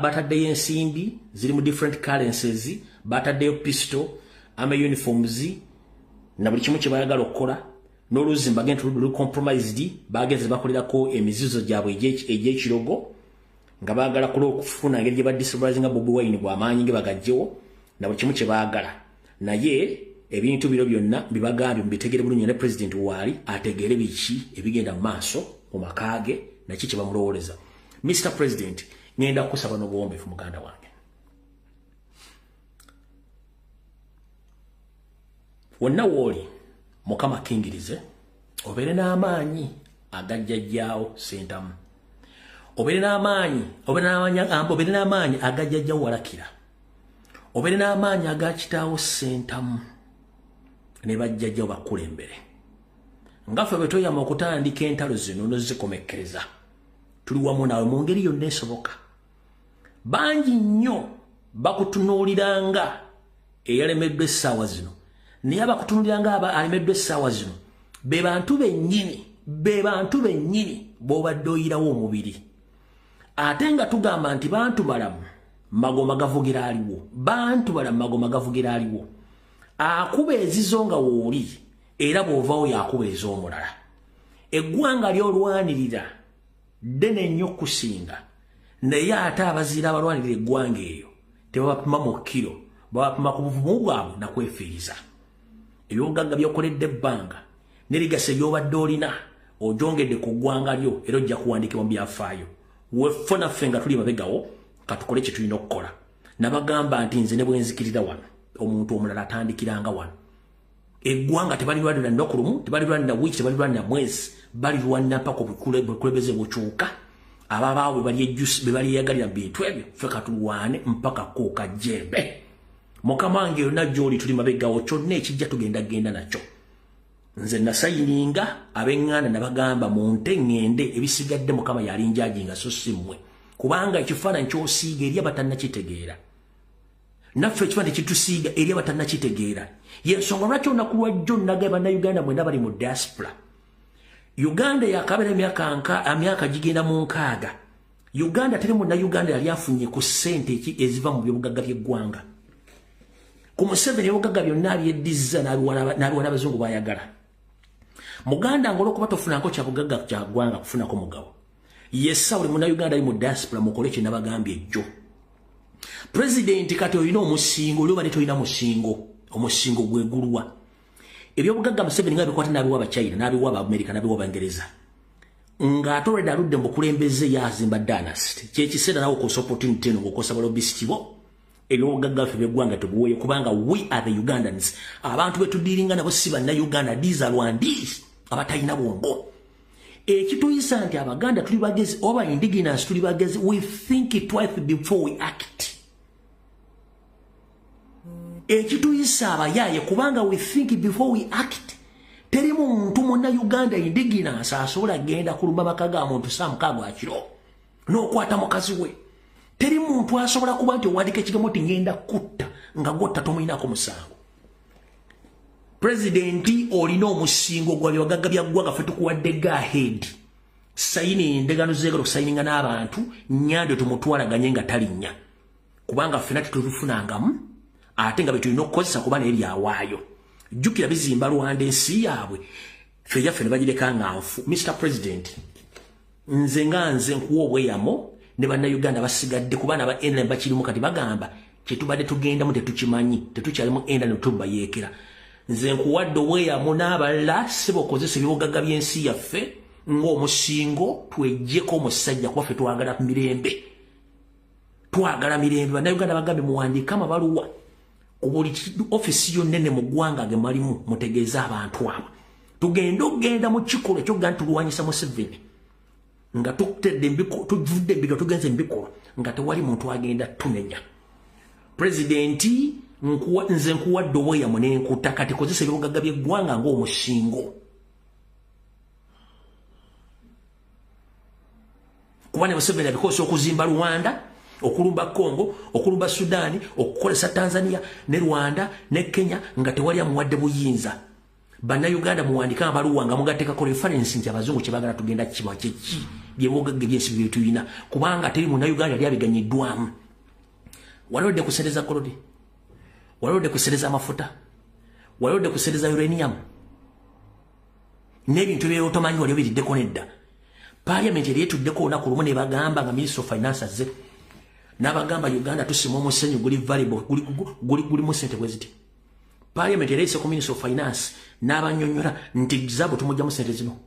bataddeyo ensimbi ziri mu different currencies, bataddeyo pistol, army uniforms na buli kimu kye bayagala okukola. N'oluzzi mbagenda luli compromised, bagenze bakolerako emizizo gyabwe egy'ekirogo nga baagala kula okufuna engeri gye badestabilizinga Bobi Wine bw'amaanyi ge bagajjewo na buli kimu kye baagala. Naye ebintu bino byonna bibagambye mubitegere bulungi, ne president waali ategeere biki ebigenda mu maaso mu maka ge naki kye bamulowooleza. Mr. President, ngenda kusaba n'obuwombeefu muganda wange. Wonna wooli Mukama akkingirize obeere n'amaanyi agajjajjaawo Ssentamu, obeere n'amaanyi obeere n'amaanyi agajjajjawo Walakira, obeere n'amaanyi agakitaawo Ssentamu ne bajjajjawo bakulembere. Nga ffe bwe tweyama okutandika entalo zino n'ozikomekkereza, tuli wamu naawe mu ngeri yonna esoboka. Bangi nnyo bakutunuuliranga eyalemeddwa essaawa zino, naye abakutunuuliranga aba alemeddwa essaawa zino be bantu bennyini b'obadde oyirawo omubiri. Ate nga tugamba nti bantu balamu magoma gavugira aliwo, bantu balamu magoma gavugira aliwo. Akuba ezizo nga wooli era bw'ovaawo yakuba ez'omulala. Eggwanga ly'olwanirira ddene nnyo okusinga, naye ate abaziira abalwanirira eggwanga eyo tebabapima mu kiro, babapima ku buvumu bwabwe na kwefiiriza. Ebyobugagga by'okoledde ebbanga n'erigasa eby'obadde olina ogyongedde ku ggwanga lyo, era ojja kuwandiikibwa mu byafaayo. Weffe naffe nga tuli mabegawo katukole kye tulina okukola. Nabagamba nti nze ne bwe nzikirira wano, omuntu omulala atandikiranga wano. Eggwanga tebalirwanira nnaku lumu, tebalirwanira wiiki, tebalirwanira mwezi, balirwanira mpaka obukulembeze bukyuka. Ababaawo bwe balyeyagalira mu bintu ebyo, ffe katulwane mpaka kooka jjembe. Mukama wange yonna gy'oli tuli mabegawo, kyonna ekijja tugenda genda nakyo. Nze nasayininga ab'eŋŋanda nabagamba munte ŋŋende, ebisigadde Mukama yalinjajinga so si mmwe. Kubanga ekifaananyi ky'osiiga eri abatannakitegeera, naffe ekifaananyi kitusiiga eri abatannakitegeera. Y'ensonga lwaki olunaku lwajjo nagamba Bannayuganda mwenna bali mu diaspora. Uganda yakabeera emyaka gigenda mu 60. Uganda teri munnayuganda yali afunye ku ssente eziva mu byobugagga by'eggwanga. Ku Museveni ebyobugagga byonna abyeddiza n'abiwa n'abazungu bayagala. Muganda ng'olwokuba tofunako kya bugagga kya ggwanga kufunako mugabo. Yessa buli munnayuganda ali mu diaspora mukole kye nabagambye ejjo. President kati olina omusingo, oli obadde tolina musingo, omusingo gwe gulwa. Ebyobugagga Museveni nga bikwata n'abiwa Abachina, n'abiwa Abamerika, n'abiwa Abangereza. Ng'ate already aludde mu bukulembeze yazimba dynasty. Kye kiseera nawe okozesa opportunity eno ng'okozesa balobbyist bo. Ebyobugagga ffe by'eggwanga tubuweeyo, kubanga we are the Ugandans. Abantu be tudiiringa nabo si Bannayuganda, these are Rwandese abatalina bwongo. Ekituyisa nti Abaganda tuli bagezi oba indigenous tuli bagezi, we think twice before we act. Ekituyisa abayaaye kubanga we think before we act. Teri muntu munnayuganda indigenous asobola genda kulumba maka ga muntu saa 6 gwa kiro n'okwata mukazi we. Teri muntu asobola kuba nti owandiika ekigambo nti ngenda kutta nga gwotta tomuyinaako musango. Pulezidenti olina omusingo gwa byabagagga bya ggwanga, ffe tukuwadde go ahead. Sayini endagaano zeegala okusayininga n'abantu, Nyando tumutwalaganye nga talinnya, kubanga ffenna tetubifunangamu ate nga bye tulina okukozesa kuba naye byawaayo. Jjukira bizimba Rwanda ensi yaabwe, ffe yaffe ne bagireka nga nfu. Mr. President, nze nga nze nkuwa obweyamo ne Bannayuganda basigadde, kuba n'aba NRM bakirimu kati bagamba kye tubadde tugendamu tetukimanyi, tetukyalimu NRM tubayeekera. Nze nkuwadde obweyamo n'abalala ssebo okozesa ebyobugagga by'ensi yaffe ng'omusingo, tweggyeko omusajja kuba ffe twagala mirembe. Twagala mirembe. Bannayuganda bagambye muwandiike amabaluwa ku buli offisi yonna mu ggwanga ge mulimu, mutegeeze abantu abo. Tugende okugenda mu kikolwa eky'okugamba nti tulwanyisa Museveni nga tuvudde embigo tugenze mu bikolwa nga tewali muntu agenda tunenya. Pulezidenti, nze nkuwadde obweyamo n'enkuta, kati kozesa ebyobugagga by'eggwanga ng'omusingo. Kuba ne Museveni abikozesa okuzimba Rwanda, okulumba Congo, okulumba Sudan, okukolesa Tanzania ne Rwanda ne Kenya nga tewali amuwadde buyinza. Bannayuganda muwandika amabaluwa nga mugateekako reference nti abazungu kye baagala tugenda kiba kyeki byebogagga ebyensi bye tulina, kubanga teri munnayuganda yali abiganyiddwamu. Walodde kusereza kolodi, walodde kusereza amafuta, walodde kusereza uranium n'ebintu byotomanyi wali obiriddeko nedda. Parliament yali etuddeko olunaku lumu ne bagamba nga Minister of Finance azze n'abagamba Uganda tusima omusenyu guli valuable, gulimu ssente bwe ziti. Parliament yali eyise ku Minister of Finance n'abanyonnyola nti zaabu tumugyamu ssente zino.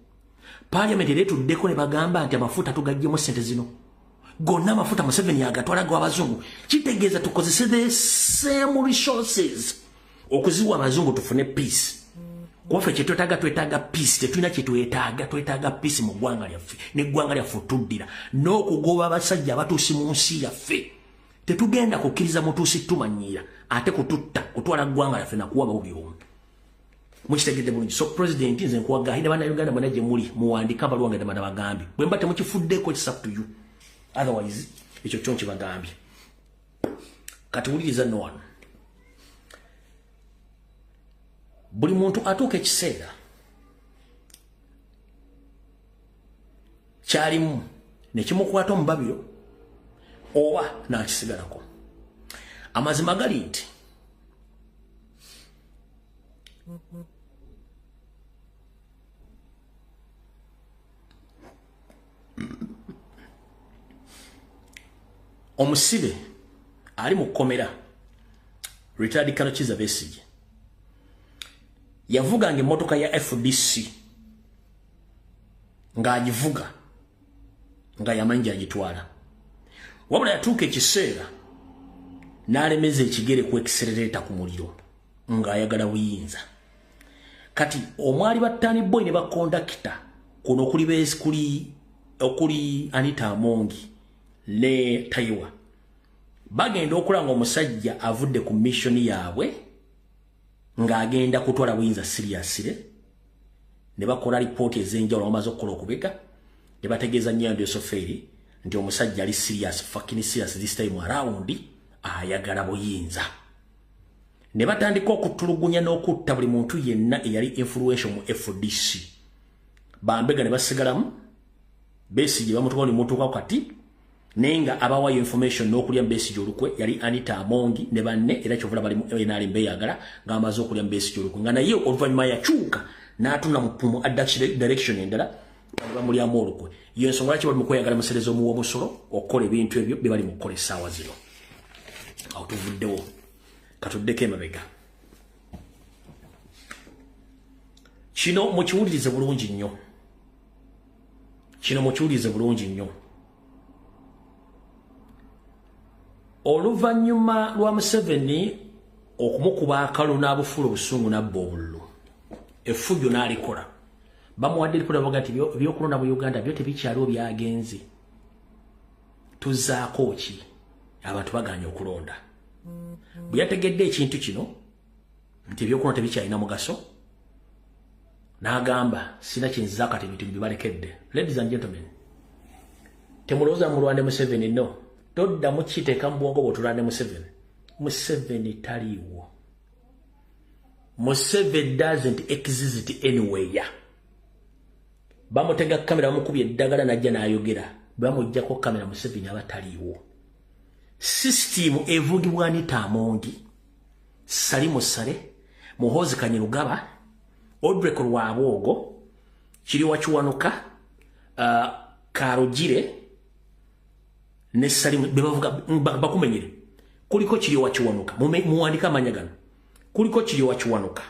Parliament yali etuddeko ne bagamba nti amafuta tugaggyemu ssente zino. Gonna amafuta Museveni agatwala gw'abazungu. Kitegeeza tukozese the same resources okuziwa abazungu tufune peace. Kuba kye twetaaga, twetaaga peace, tetulina kye twetaaga, twetaaga peace mu ggwanga lyaffe n'eggwanga lyaffe otuddira n'okugoba abasajja abatuusi mu nsi yaffe. Tetugenda kukkiriza mutuusi tumanyiira ate kututta kutwala ggwanga lyaffe nakuwa buli omu. Mukitegedde bulungi. So president nze nkuwagahi ne bannayuganda mwena gye muli muwandike amabaluwa nga ddala bagambye. Bwe mba temukifuddeko, it's up to you. Otherwise ekyo kyo nkibagambye. Kati wuliriza nno wano. Buli muntu atuuka ekiseera kyalimu ne kimukwata omubabiro oba n'akisigalako. Amazima gali nti omusibe ali mu kkomera retired Colonel Kizza Besigye yavuganga emmotoka ya FDC ng'agivuga nga yamanyi gy'agitwala, wabula yatuuka ekiseera n'alemeza ekigere ku accelerator ku muliro ng'ayagala buyinza. Kati omwali battani boy ne bakondakita kuno okuli kuli okuli Anita Amongi ne Taiwa bagenda okulanga omusajja avudde ku mission yaabwe ng'agenda kutwala buyinza seriously, ne bakola ripooti ez'enjawulo bamaze okukola okubega ne bategeeza Nyando Yosoferi nti omusajja ali serious, fucking serious this time around, ayagala buyinza. Ne batandika okutulugunya n'okutta buli muntu yenna eyali influential mu FDC. Bambega ne basigalamu, Besigye bamutuka ni mutuka kati naye nga abawayo information n'okulya Besigye olukwe yali Anita Amongi ne banne, era kyovula bali mu NRM beyagala ng'amaze okulya Besigye olukwe, nga naye oluvannyuma yakyuka n'atuna mu direction endala bamulyamu olukwe. Yo ensonga lwaki bali mu kweyagala musereza omuwa omusolo okukola ebintu ebyo bye bali mu kukola essaawa zino. Awo tuvuddewo, katuddeko emabega. Kino mukiwulirize bulungi nnyo. Kino mukiwulirize bulungi nnyo. Oluvannyuma lwa Museveni okumukuba akalu n'abufuula obusungu n'abba obululu, effujjo n'alikola, bamuwadde lipoota baga nti ebyokulonda mu Uganda byo tebikyaliwo byagenze. Tuzzaako ki? Abantu bagaanye okulonda. Bwe yategedde ekintu kino nti ebyokulonda tebikyalina mugaso, n'agamba sina kye nzizaako kati ebintu bibalekedde. Ladies and gentlemen, temulowooza mulwande Museveni, no. Toddamu kiteeka mu bwongo bw'otulwande Museveni. Museveni taliiwo. Museveni doesn't exist anywhere. Bamutega kamera bamukubye eddagala n'ajja n'ayogera. Bamuggyako kamera Museveni aba taliiwo. System evugibwa Anita Amongi, Salimu Sale, Muhoozi Kainerugaba, Odrek Rwabwogo, Kiriwa Kiwanuka, Karugire ne Salimu bebavuga bakumenyere. Kuliko Kiriwa Kiwanuka, muwandika amanya gano. Kuliko Kiriwa Kiwanuka,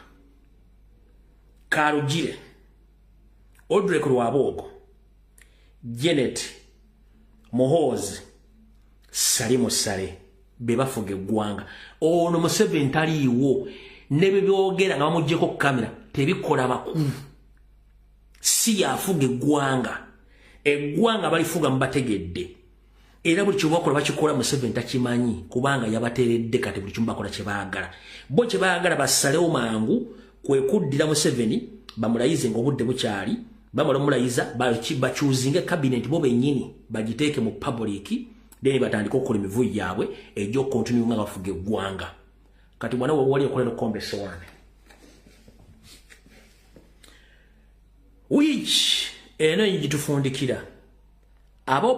Karugire, Odrek Rwabwogo, Janet, Muhoozi, Salimu Sale bebafuga eggwanga. Ono Museveni taliiwo ne bye byogera nga bamuggyeko kamera tebikola makulu. Si yafuga eggwanga. Eggwanga balifuga mubategedde. Era buli kye bakola bakikola Museveni takimanyi kubanga yabateeredde kati buli kimu bakola kye baagala. Bo kye baagala basalewo mangu kwe kuddira Museveni bamulayize ng'obudde bukyali, bamala omulayiza bakyuzinge cabinet bo bennyini bagiteeke mu public, then batandike okukola emivuyo gyabwe egy'okucontinue nga bafuga eggwanga. Kati bwana we wali okolera okkomba essowaani. Which eno gitufundikira aba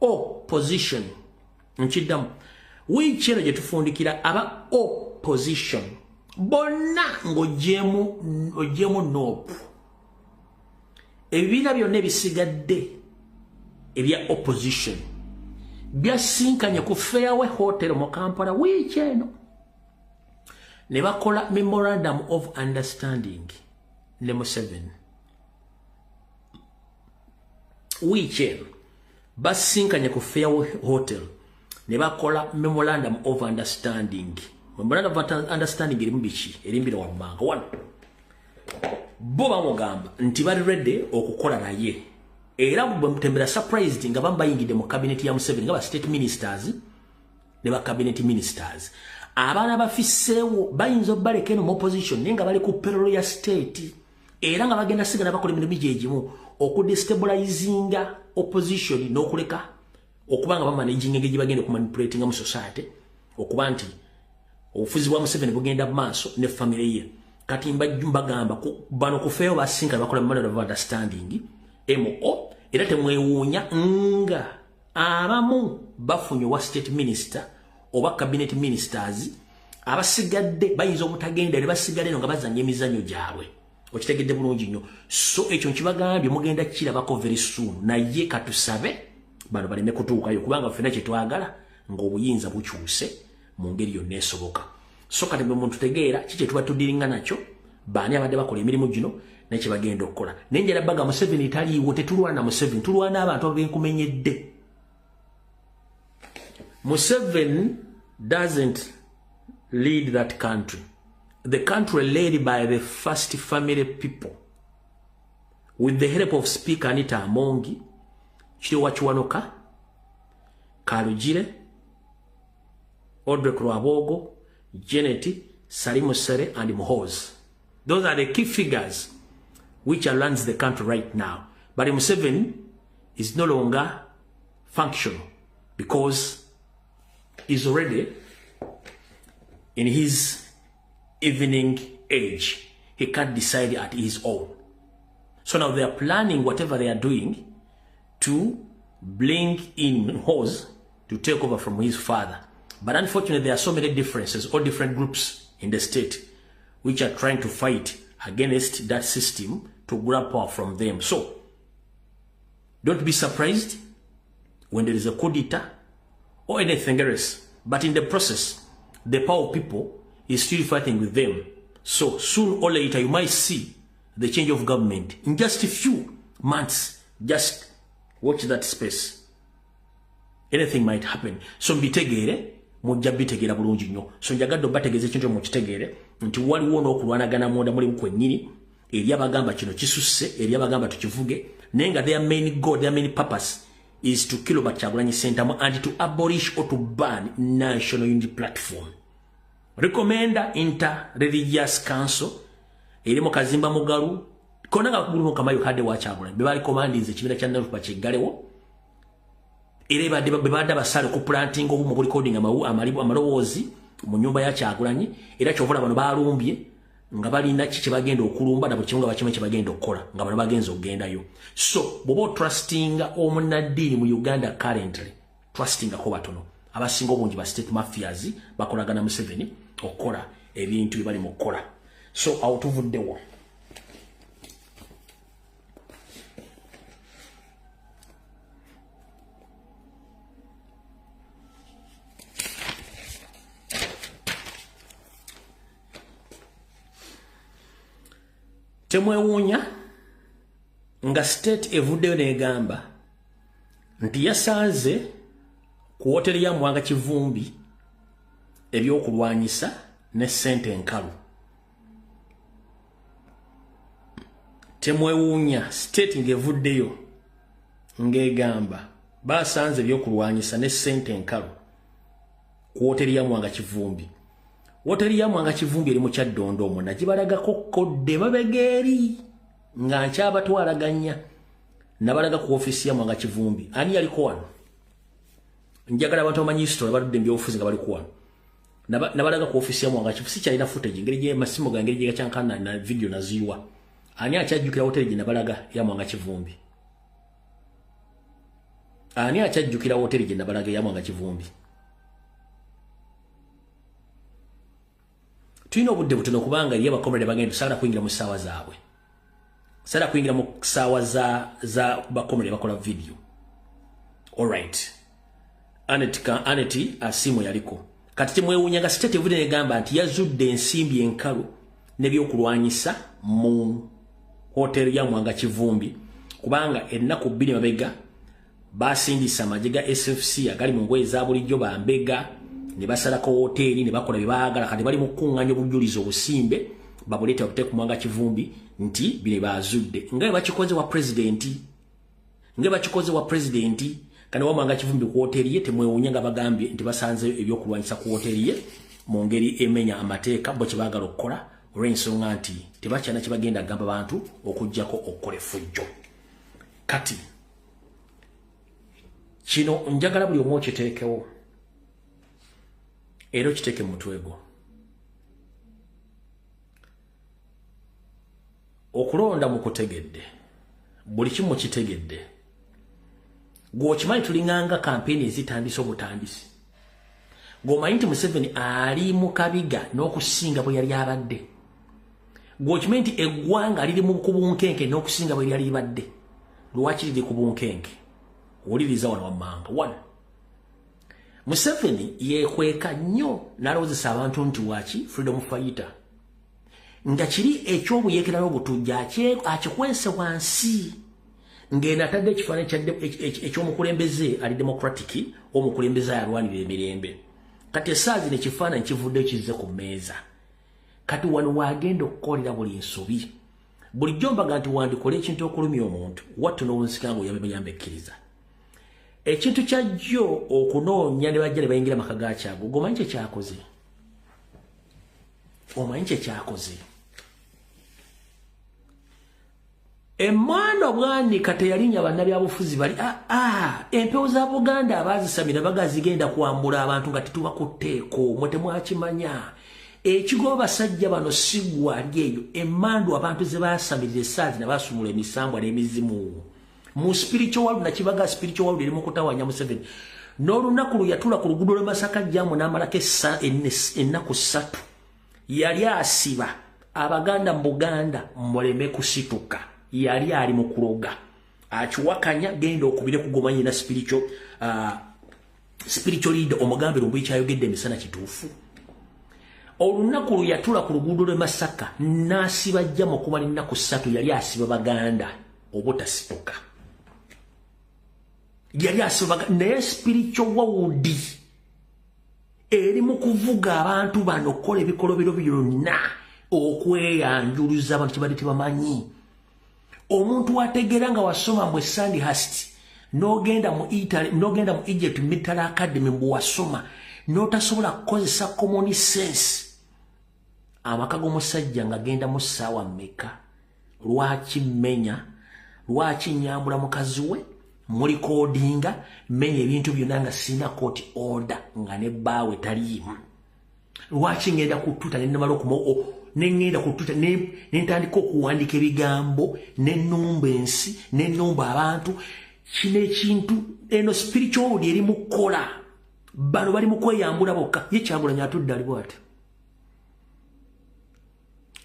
opposition nkiddamu wiiki eno gyetufundikira aba opposition bonna ng'ogyemu NOP, ebibiina byonna ebisigadde ebya opposition byasinkanye ku Fairway Hotel mu Kampala wiiki eno ne bakola memorandum of understanding ne Museveni. Wiiki eno basinkanye ku Fairway Hotel ne bakola memorandum of understanding. Memorandum of understanding erimu biki? Erimbira wammanga. One, bo bamugamba nti bali ready okukola naye, era bwe mutembera surprised nga bambayingidde mu cabinet ya Museveni nga ba state ministers ne ba cabinet ministers. Abaana bafiseewo bayinza obbaleka eno mu opposition naye nga bali ku payroll ya state, era nga bagenda sigala bakola emirimu gye gimu okudestabilizinga opposition n'okuleka okuba nga bamanaginga engeri gye bagenda okumanipulatinga mu society, okuba nti obufuzi bwa Museveni bugenda mu maaso ne famire ye. Kati mbagamba bano kufeeyo basinkana bakola memorandum of understanding MO, era temwewuunya nga abamu bafunye wa state minister oba cabinet ministers, abasigadde bayinza obutagenda ne basigala eno nga bazannya emizannyo gyabwe. Okitegedde bulungi nnyo. So ekyo nkibagambye mugenda kirabako very soon, naye katusabe bano baleme kutuukayo kubanga ffenna kye twagala ng'obuyinza bukyuse mu ngeri yonna esoboka. So kati bwe muntu tegeera ki kye tuba tudiringa nakyo, baani abadde bakola emirimu gino naye kye bagenda okukola. Naye njala baga Museveni taliiwo, tetulwana Museveni, tulwana abantu abenkumenyedde. Museveni doesn't lead that country. The country led by the first family people with the help of Speaker Anita Amongi, Chiriwa Kiwanuka, Karugire, Audrey Rwabogo, Janet, Salim Sere, and Muhoozi. Those are the key figures which runs the country right now. But Museveni is no longer functional because he's already in his evening age. He can't decide at his own. So now they are planning whatever they are doing to bring in Muhoozi to take over from his father. But unfortunately, there are so many differences or different groups in the state which are trying to fight against that system to grab power from them. So don't be surprised when there is a coup d'etat or anything else. But in the process, the power people is still fighting with them. So soon or later, you might see the change of government. In just a few months, just watch that space. Anything might happen. So mbitegere, mujja bitegeera bulungi nnyo. So njagadde obategeeza ekintu mukitegeere nti waliwo n'okulwanagana munda mulimu kwennyini, eri abagamba kino kisusse, eri abagamba tukivuge, naye nga their main goal, their main purpose is to kill Robert Kyagulanyi Ssentamu and to abolish or to ban National Unity Platform. Recommenda Inter-Religious Council erimu Kazimba Mugalu, konna nga bakugulu Kamayu Kadde wa Kyagulanyi, be bali commandinze ekibiina kya NUP bakiggalewo, era be badde abasale ku planting obumu bu recording amaloboozi mu nnyumba ya Kyagulanyi, era ky'ova bano balumbye nga balina ki kye bagenda okulumba na buli kimu nga bakimanyi kye bagenda okukola nga bano bagenze okugendayo. So bw'oba otrustinga omunnaddiini mu Uganda currently, trustingako batono. Abasinga obungi ba state mafias bakolagana Museveni okukola ebintu bye bali mu kukola. So awo tuvuddewo. Temwewuunya nga state evuddeyo n'egamba nti yasanze ku woteri ya Mwanga Kivumbi ebyokulwanyisa ne ssente enkalu. Temwewuunya state ng'evuddeyo ng'egamba basanze ebyokulwanyisa ne ssente enkalu ku woteri ya Mwanga Kivumbi. Woteri ya Mwanga Kivumbi eri mu Kyaddondo omwo, nagibalagako kodde mabegeeri nga nkyabatwalaganya, nabalaga ku ofiisi ya Mwanga Kivumbi. Ani yaliko wano? Njagala abantu bamanyi history abaludde mu byobufuzi nga baliko wano. Nabalaga ku ofiisi ya Mwanga Kivumbi, sikyalina footage engeri gye masimu gange engeri gye gakyankana na video naziyiwa. Ani akyajjukira woteri gye nabalaga ya Mwanga Kivumbi? Ani akyajjukira woteri gye nabalaga ya Mwanga Kivumbi? Tulina obudde butono kubanga eri abakomrade bagenda tusaala kuyingira mu ssaawa zaabwe. Saala kuyingira mu ssaawa za bakomrade bakola video. All right. Anet Asimu yaliko. Kati temwewuunya nga state evudde negamba nti yazudde ensimbi enkalu n'ebyokulwanyisa mu hoteri ya Mwanga Kivumbi, kubanga ennaku 2 mabega basindisa amagye ga SFC agali mu ngoye za bulijjo bambega ne basalako hoteri ne bakola bye baagala. Kati bali mu kukuŋŋaanya obujulizi obusimbe babuleete babuteeke ku Mwanga Kivumbi nti bino bazudde nga bakikoze wa pulezidenti, nga bakikoze wa pulezidenti. Kano wa Mwanga Kivumbi ku hoteri ye temwewuunya nga bagambye nti basanze ebyokulwanyisa ku hoteri ye mu ngeri emenya amateeka bo kye baagala okukola, olw'ensonga nti tebakyana kye bagenda kugamba bantu okuggyako okukola effujjo. Kati kino njagala buli omu okiteekewo era okiteeke mu mutwe gwo. Okulonda mukutegedde, buli kimu kitegedde. Gw'okimanyi tulinganga kampeyini ezitandise obutandisi. Gw'omanyi nti Museveni ali mu kabiga n'okusinga bwe yali abadde. Gw'okimanyi nti eggwanga liri mu kubunkenke n'okusinga bwe lyali libadde. Lwaki liri ku bunkenke? Wuliriza wano wammanga. One, Museveni yeekweka nnyo n'alowoozesa abantu nti waki freedom fighter, nga kiri ekyobuyeekera n'obutujju akikwese wansi, ng'eno atadde ekifaananyi eky'omukulembeze ali democratic, omukulembeze alwanirira emirembe. Kati essaawa zino ekifaananyi kivuddeyo kizze ku mmeeza. Kati wano waagenda okukolera buli nsobi. Bulijjo mbaga nti wandikola ekintu okulumya omuntu, wattu n'owunsika ng'oyambe ekkiriza. Ekintu kyajjo okunoonya ne bajja ne bayingira amaka ga Kyago, g'omanyi kye kyakoze? Omanyi kye kyakoze? Emwana Bwanika teyalinnya bannabyabufuzi bali empewo za Buganda abaazisamira bagazigenda kwambula abantu nga tetubakuteeko, mwe temwakimanya. Ekigoba basajja bano sigwa ali eyo emmandu abantu ze baasamirira essaazi ne baasumula emisambwa n'emizimu. Mu spiritual world nakibaga spiritual world eri mu kutawaanya Museveni. N'olunaku lwe yatula ku luguudo lw'e Masaka jjaamu n'amalako ennaku 3 yali asiba Abaganda mu Buganda muleme kusituka. Yali ali mu kuloga akiwakanya, genda okubire kugomanyi na spiritual leader omugambe lumbu ekyayogedde emisana kituufu. Olunaku lwe yatula ku luguudo lw'e Masaka n'asiba jjamu okumala ennaku 3 yali asiba Baganda obutasituka. Yali asiba naye spiritual world eri mu kuvuga abantu bano okukola ebikolobero byonna okweyanjuluza abantu kye badde tebamanyi. Omuntu ategeera nga wasoma mu Sandhurst n'ogenda mu Italy, n'ogenda mu Egypt Military Academy mbu wasoma, n'otasobola kukozesa common sense. Amaka g'omusajja ng'agenda mu ssaawa mmeka? Lwaki mmenya? Lwaki nnyambula mukazi we? Mulikodinga mmenya ebintu byonna nga sirina court order nga ne bbaawe taliimu. Lwaki ngenda ku Twitter ne nnamala ne ŋŋenda ku Twitter ne ntandika okuwandiika ebigambo ne nnumba ensi ne nnumba abantu? Kino ekintu eno spiritual world eri mu kukola. Bano bali mu kweyambula bokka. Ye Kyagulanyi atudde ali bw'ati.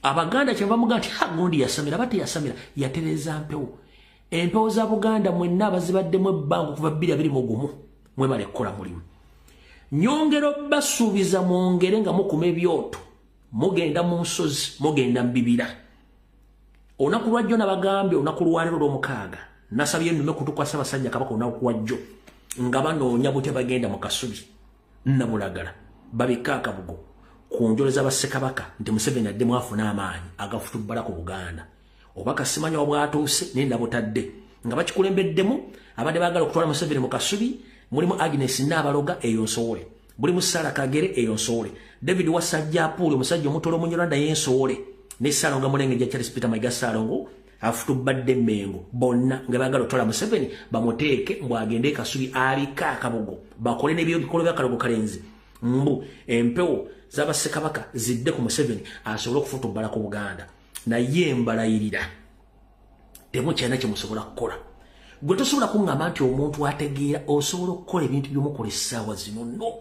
Abaganda kyenva mugamba nti ha gundi yasamira, aba teyasamira, yatereeza mpewo. Empewo za Buganda mwenna abazibaddemu ebbanga okuva 2021 mwebale kukola mulimu. Nyongera obbasuubiza mwongere nga mukuma ebyoto, mugenda mu nsozi, mugenda mu bibira. Olunaku lwajjo nabagambye, olunaku lwaleero olwomukaaga nasabye nnume kutukwasa Ssaabasajja Kabaka olunaku lwajjo nga banoonya butya bagenda mu Kasubi Nabulagala babikka akabugo ku njolo z'abassekabaka nti Museveni addemu afune amaanyi agafutubbala ku Buganda. Oba kasimanya obwatuuse naye nabutadde nga bakikulembeddemu abadde baagala okutwala Museveni mu Kasubi. Mulimu Agnes Nnaabaloga eyo nsowole, mulimu Sarah Kagere eyo nsowole, David Wasajja Apuuli omusajja omutolo Omunyarwanda ye nsowole, ne Ssaalongo Mulengejja Charles Peter Mayiga Ssaalongo afutubbadde Mmengo. Bonna nga baagala okutwala Museveni bamuteeke mbu agende e Kasubi abike akabugo bakole n'ebikolo by'akalogo kalenzi mbu empewo z'abassekabaka zidde ku Museveni asobole okufutubbala ku Buganda. Naye mbalayirira Temukyalina kye musobola kukola. Gwe tosobola kuŋŋamba nti omuntu ategeera osobola okukola ebintu by'omukola essaawa zino. No.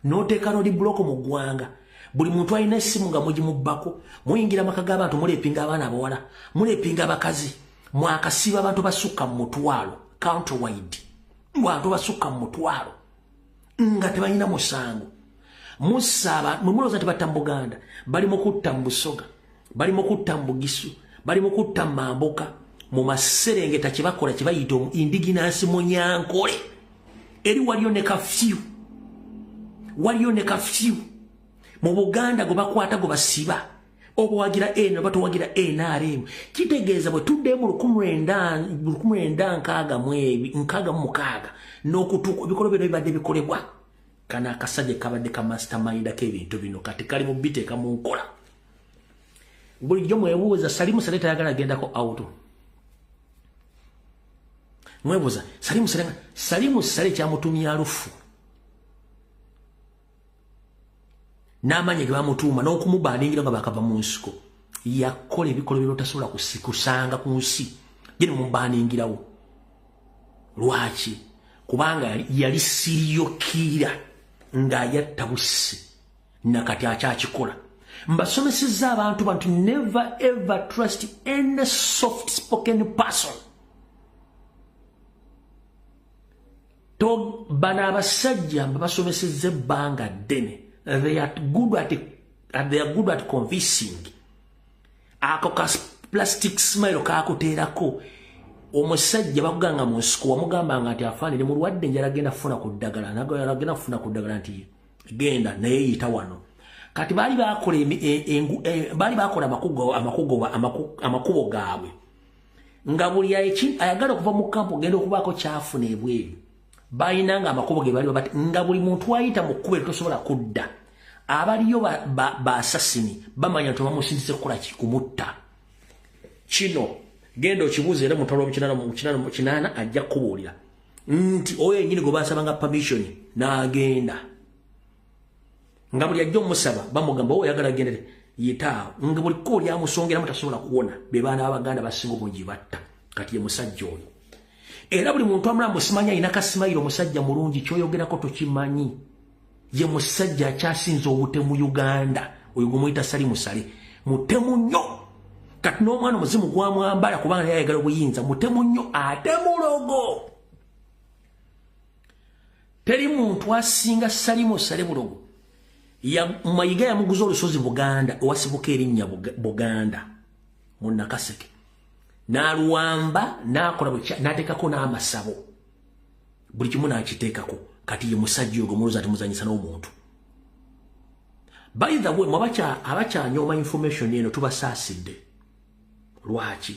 N'oteeka road block mu ggwanga. Buli muntu alina essimu nga mugimubbako, muyingira amaka g'abantu, mulepinga abaana abawala, mulepinga abakazi, mwakasiba abantu basukka mu 1,000 country wide. Bantu basukka mu 1,000 nga tebalina musango. Musaba mwe mulowooza nti batta mu Buganda, bali mu kutta mu Busoga, bali mu kutta mu Bugisu, bali mu kutta mu Mambuka, mu Maserengeta. Kye bakola kye bayita indigenous Munyankole. Eri waliyo ne curfew, waliyo ne curfew mu Buganda. Gwe bakwata gwe basiba, obawagira N oba towagira NRM. Kitegeeza bwe tuddeyo mu 1966 n'okutuuka, ebikolwa bino bibadde bikolebwa. Kano akasajja kabadde ka mastermind k'ebintu bino, kati kali mu biteeka mu nkola. Bulijjo mwebuuza, Salimu Sale tayagala agendako out. Mwebuuza Salimu Sale, Salimu Sale kyamutumya lufu n'amaanyi ge bamutuuma n'okumubaningira nga bakava mu nsiko. Yakola ebikolwa by'otasobola kusanga ku nsi gye mubaningirawo. Lwaki? Kubanga yali serial killer ng'ayatta busi, nakati akyakikola. Mbasomesezza abantu bantu, never ever trust any soft spoken person. To bano abasajja mbabasomesezza ebbanga ddene, they are good at convincing. Ako ka plastic smile kakuteerako. Omusajja bakuganga mu nsiko, wamugambanga nti afaanire mulwadde, njala genda kufuna ku ddagala, nagenda kufuna ku ddagala, nti genda naye yita wano. Kati baali bakola baali bakola amakubo gaabwe nga buli ayagala okuva mu kampu ogenda okubaako kyafuna ebweru, balina nga amakubo ge bali bati nga buli muntu ayita mu kkubo tosobola kudda. Abaliyo basasini bamanya nti bamusindise kukola ki? Kumutta. Kino genda okibuuza era mutalo mu 88 ajja kukubuulira nti oyo yennyini gwe basabanga permission n'agenda, nga buli ajja omusaba bamugamba, oyo oyagala genda yitaawo, nga buli kkubo lyamusongeramu tasobola kuwona. Be baana b'Abaganda basinga obungi batta. Kati ye musajja oyo, era buli muntu amulamu simanyi alina kasimayiro. Omusajja mulungi, kyoyogerako tokimanyi. Ye musajja akyasinza obutemu Uganda. Oyo gwemuyita Salimu Sale mutemu nnyo. Kati n'omwana omuzimu gwamwambala kubanga naye ayagala obuyinza. Mutemu nnyo ate mulogo. Teri muntu asinga Salimu Sale bulogo. Mayiga yamuguza olusozi Buganda ewasibuka erinnya Buganda mu Nakaseke, n'aluwamba, n'akola n'ateekako n'amasabo, buli kimu n'akiteekako. Kati ye musajja oyo muluza ati muzanyisa n'omuntu. By the way, mwe abakyanyooma information eno, tubasaasidde. Lwaki?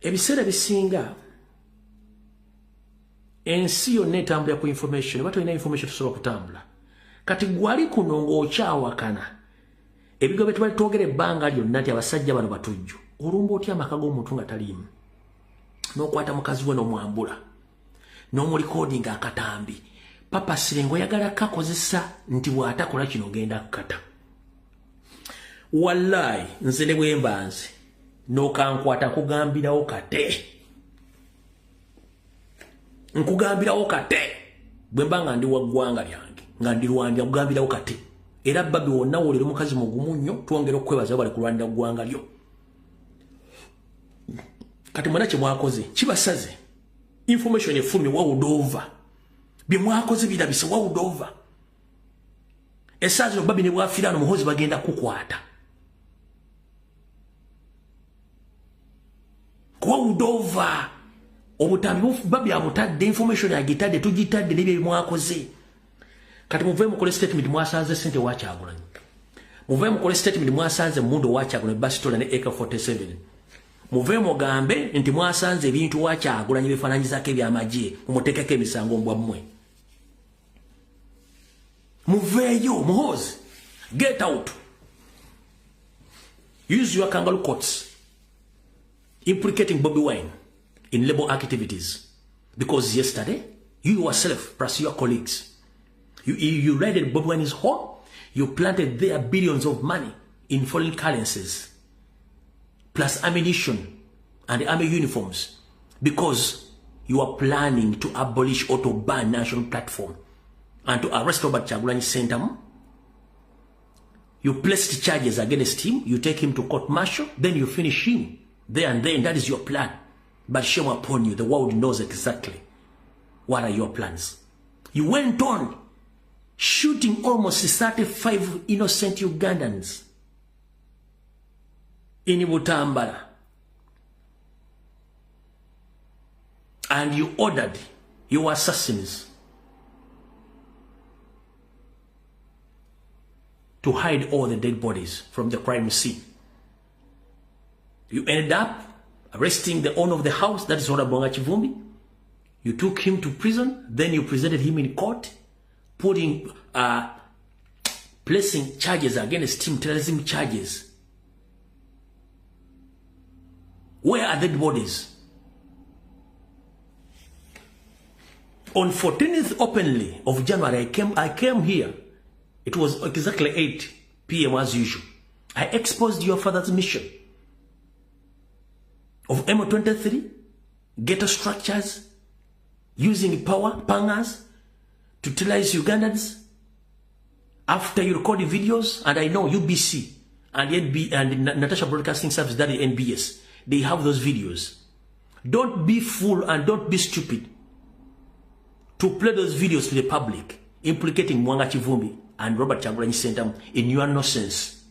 Ebiseera bisinga ensi yonna etambulira ku information. Oba tolina information, tosobola kutambula. Kati gwali kuno ng'okyawakana ebigo bye tubali twogera ebbanga lyonna nti abasajja bano batujju. Olumba otya amaka g'omuntu nga taliimu, n'okwata mukazi we n'omwambula n'omulikodinga akatambi papa sirengo oyagala kakozesa nti bw'atakola kino ogenda kukata? Wallayi nze ne bwemba nze n'okankwata, nkugambirawo kate, nkugambirawo kate. Bwe mba nga ndi wa ggwanga lyange nga ndirwandira, nkugambirawo kate. Era babi wonna woolera omukazi mugumu nnyo, twongera okukwebaza bali kulwanira ggwanga lyo. Kati mwena kye mwakoze kibasaze. Information efulumye wawudova, bye mwakoze birabise wawudova. Essaawa zino babi ne bwafiraano Muhozi bagenda kukwata kuwawudova. Obutambi babi abutadde, information agitadde, tugitadde nebye mwakoze. Kati muve mukole statement mwasanze sente wakyagulanyi, muve mukole statement mwasanze mundu wakyagulanyi basitola ne AK47, muve mugambe nti mwasanze ebintu wakyagulanyi bifaananyizako ebyamagye, mumuteekeko emisango mbwa mmwe. Muveeyo. Muhozi, get out. Use your kangaroo courts implicating Bobby Wine in labor activities, because yesterday you yourself plus your colleagues, you raided Bobby Wine's home, you planted there billions of money in foreign currencies. plus ammunition and army uniforms, because you are planning to abolish or to ban national platform and to arrest Robert Kyagulanyi Ssentamu. You placed charges against him, you take him to court martial, then you finish him there and then. That is your plan. But shame upon you, the world knows exactly what are your plans. You went on shooting almost 35 innocent Ugandans in Butambala. And you ordered your assassins to hide all the dead bodies from the crime scene. You ended up arresting the owner of the house, that is Honorable Muwanga Kivumbi. You took him to prison, then you presented him in court, putting, placing charges against him, terrorism charges. Where are the dead bodies? On 14th openly of January, I came here. It was exactly 8 p.m. as usual. I exposed your father's mission of M23, ghetto structures, using power, pangas, to terrorize Ugandans. After you record the videos, and I know UBC and NB and Natasha Broadcasting Service, that is NBS, they have those videos. Don't be fool and don't be stupid to play those videos to the public, implicating Muwanga Kivumbi and Robert Kyagulanyi Ssentamu in your nonsense.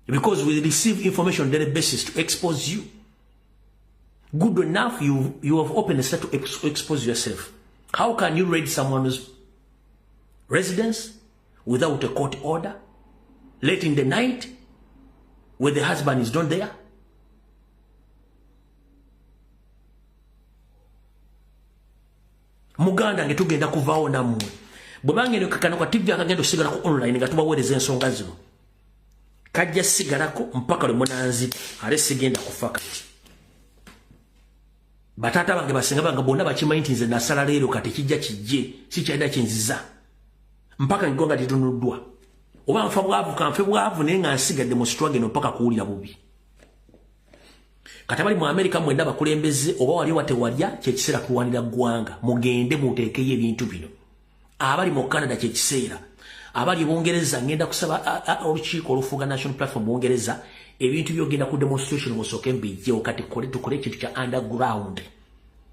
Because we receive information on a daily basis to expose you. Good enough, you have opened a start to expose yourself. How can you raid someone's residence without a court order, late in the night, where the husband is not there? Muganda nge tugenda kuvaawo nammwe. Bwe bangenda kano ka TV akagenda osigalako online nga tubaweereza ensonga zino. Kajja sigalako mpaka lwe munanzita, ate sigenda kufa kati. Bataata bange basenga bange bonna bakimanyi nti nze nasala leero kati kijja kijje, sikyalina kyenziza. Mpaka ng'eggwanga litunuddwa. Oba nfa bwavu kanfe bwavu naye nga nsigadde mu struggle eno mpaka kuwulira bubi. Kati abali mu Amerika mwenna bakulembeze oba wali watewalya kyekiseera kulwanira ggwanga, mugende muteekeyo ebintu bino. Abali mu Canada kyekiseera, abali Bungereza ngenda kusaba olukiiko olufuga National Platform Bungereza ebintu byogenda ku demonstration musooke mbijjewo kati tukole ekintu kya underground.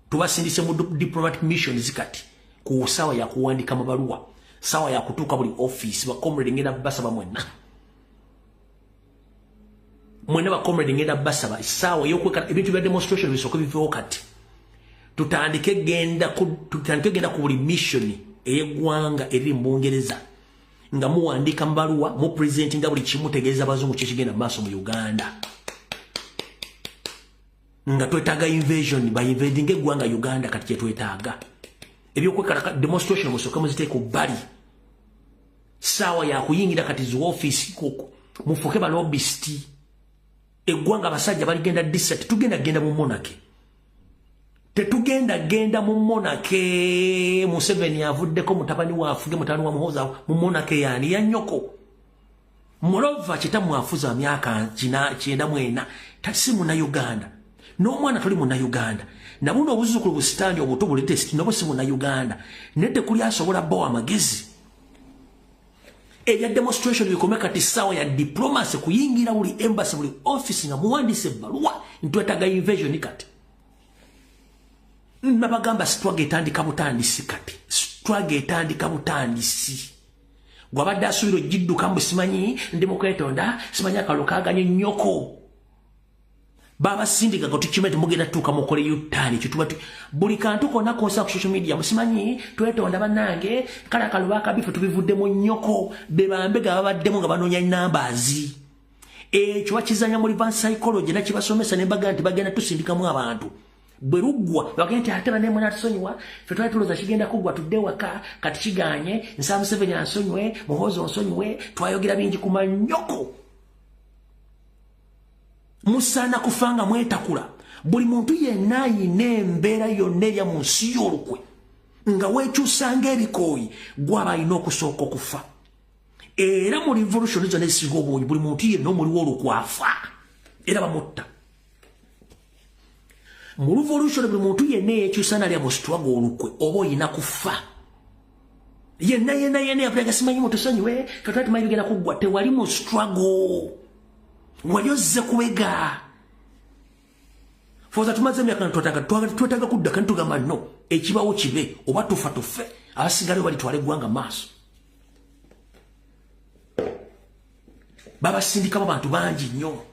Tubasindise mu diplomatic missions kati ku ssaawa ya kuwandika mabaluwa, ssaawa ya kutuuka buli office. Ba comrade ngenda basaba mwenna. Mwena ba comrade ngenda basaba essaawa y'okwekala ebintu bya demonstration bisooke biveewo kati. Tutandike genda ku buli mission ey'eggwanga eriri mu Bungereza nga muwandika mabaluwa, mu presentinga buli kimu tegeeza abazungu kye kigenda mu maaso mu Uganda. Nga twetaaga invasion, ba invading eggwanga Uganda kati kye twetaaga. Ebyokwekala demonstration musooke muziteeke ku bbali. Ssaawa ya kuyingira kati zi office mufuuke ba lobbyist. Eggwanga abasajja baligenda disa, tetugenda genda mu monarchy. Tetugenda genda mu monarchy. Museveni avuddeko mutabani wa afuge mutabani wa Muhoozi mu monarchy yani ya nnyoko. Mulova kitammwe afuza myaka 94 tasi munnayuganda. N'omwana toli munnayuganda. Na buno obuzzukulu busitaani obuto buletest nabo si munnayuganda. Naye tekuli asobola bbawa amagezi. Ebya demonstration bikome kati ssaawa ya diplomacy kuyingira buli embassy buli office nga muwandiise ebbaluwa ntwetaaga invasion kati. Nabagamba struggle etandika butandisi kati. Struggle etandika butandisi. Gwabadde asuubira ojjidduka mbu simanyi ndi mu kwetonda, simanyi akalulu kaaganye nnyoko. Babasindika nga tukimanyi temugenda tutuuka mukole U-turn, kituba buli kantu konna k'ossa ku social media musimanyi twetonda bannange, kale akalulu akabi ffe tubivuddemu nnyoko. Be bambega babaddemu nga banoonya numbers. Ekyo bakizannya mu reverse psychology nakibasomesa ne mbagamba nti bagenda tusindikamu abantu. Bwe luggwa bagenda nti ate banne munatusonyiwa, ffe twali tulowooza kigenda kuggwa tudde waka, kati kiganye, nsaba Museveni ansonyiwe, Muhoozi onsonyiwe, twayogera bingi ku mannyoko. Musaana kufa nga mwetakula. Buli muntu yenna ayina embeera yonna erya mu nsi y'olukwe nga weekyusa ng'ebikooyi, gw'aba alina okusooka okufa. Era mu revolution zonna ezisinga obungi, buli muntu yenna omuliwo olukwafa era bamutta. Mu revolution, buli muntu yenna eyekyusa nalya mu struggle olukwe, oba oyina kufa. Yenna yenna yenna yapulaga simanyi mutusonyiwe, katwali tumanyi bigenda kuggwa, tewali mu struggle, wali ozze kubega. Foza tumaze emyaka twetaaga kudda kandi tugamba no, ekibawo kibe, oba tufa tufe, abasigalewo balitwala eggwanga maaso. Babasindikamu bantu bangi nnyo,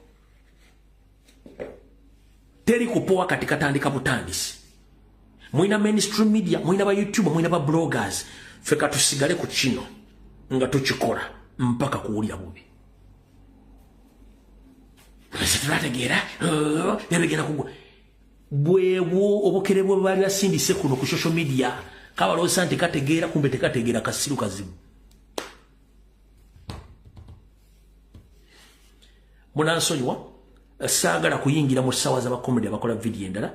teri kupowa. Kati katandika butandisi. Mulina mainstream media, mulina ba YouTube, mulina ba bloggers. Ffe katusigale ku kino nga tukikola mpaka kuwulira bubi. Tulategeera nebigenda kugwa bwebwo obukere bwe baali basindise kuno ku social media, kabalowooza nti kategeera, kumbe tekategeera, kasiru kazibu. Munansonyiwa, saagala kuyingira mu ssaawa z'abakomedi abakola vidiyo endala.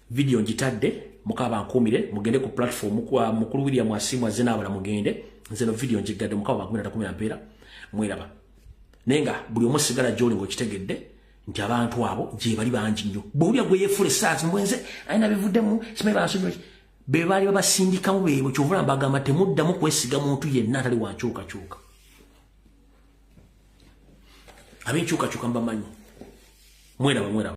Vidiyo ngitadde, mukaba bankuumire. Mugende ku platform kwa mukulu William Asimu azze n'abala, mugende. Nze no vidiyo ngigadde, mukaba bankuumire, atakumira mpeera mweraba. Naye nga buli omu sigala gy'oli ng'okitegedde nti abantu abo gye bali bangi nnyo. Bw'owulira gwe yeefula essaazi mbwenze alina bivuddemu, simanyi bansonyiwa, be baali babasindikamu beebo. Kyovula mbagamba temuddamu kwesiga muntu yenna atali wankyukakyuka. Ab'enkyukakyuka mbamanyi. Mweraba, mweraba.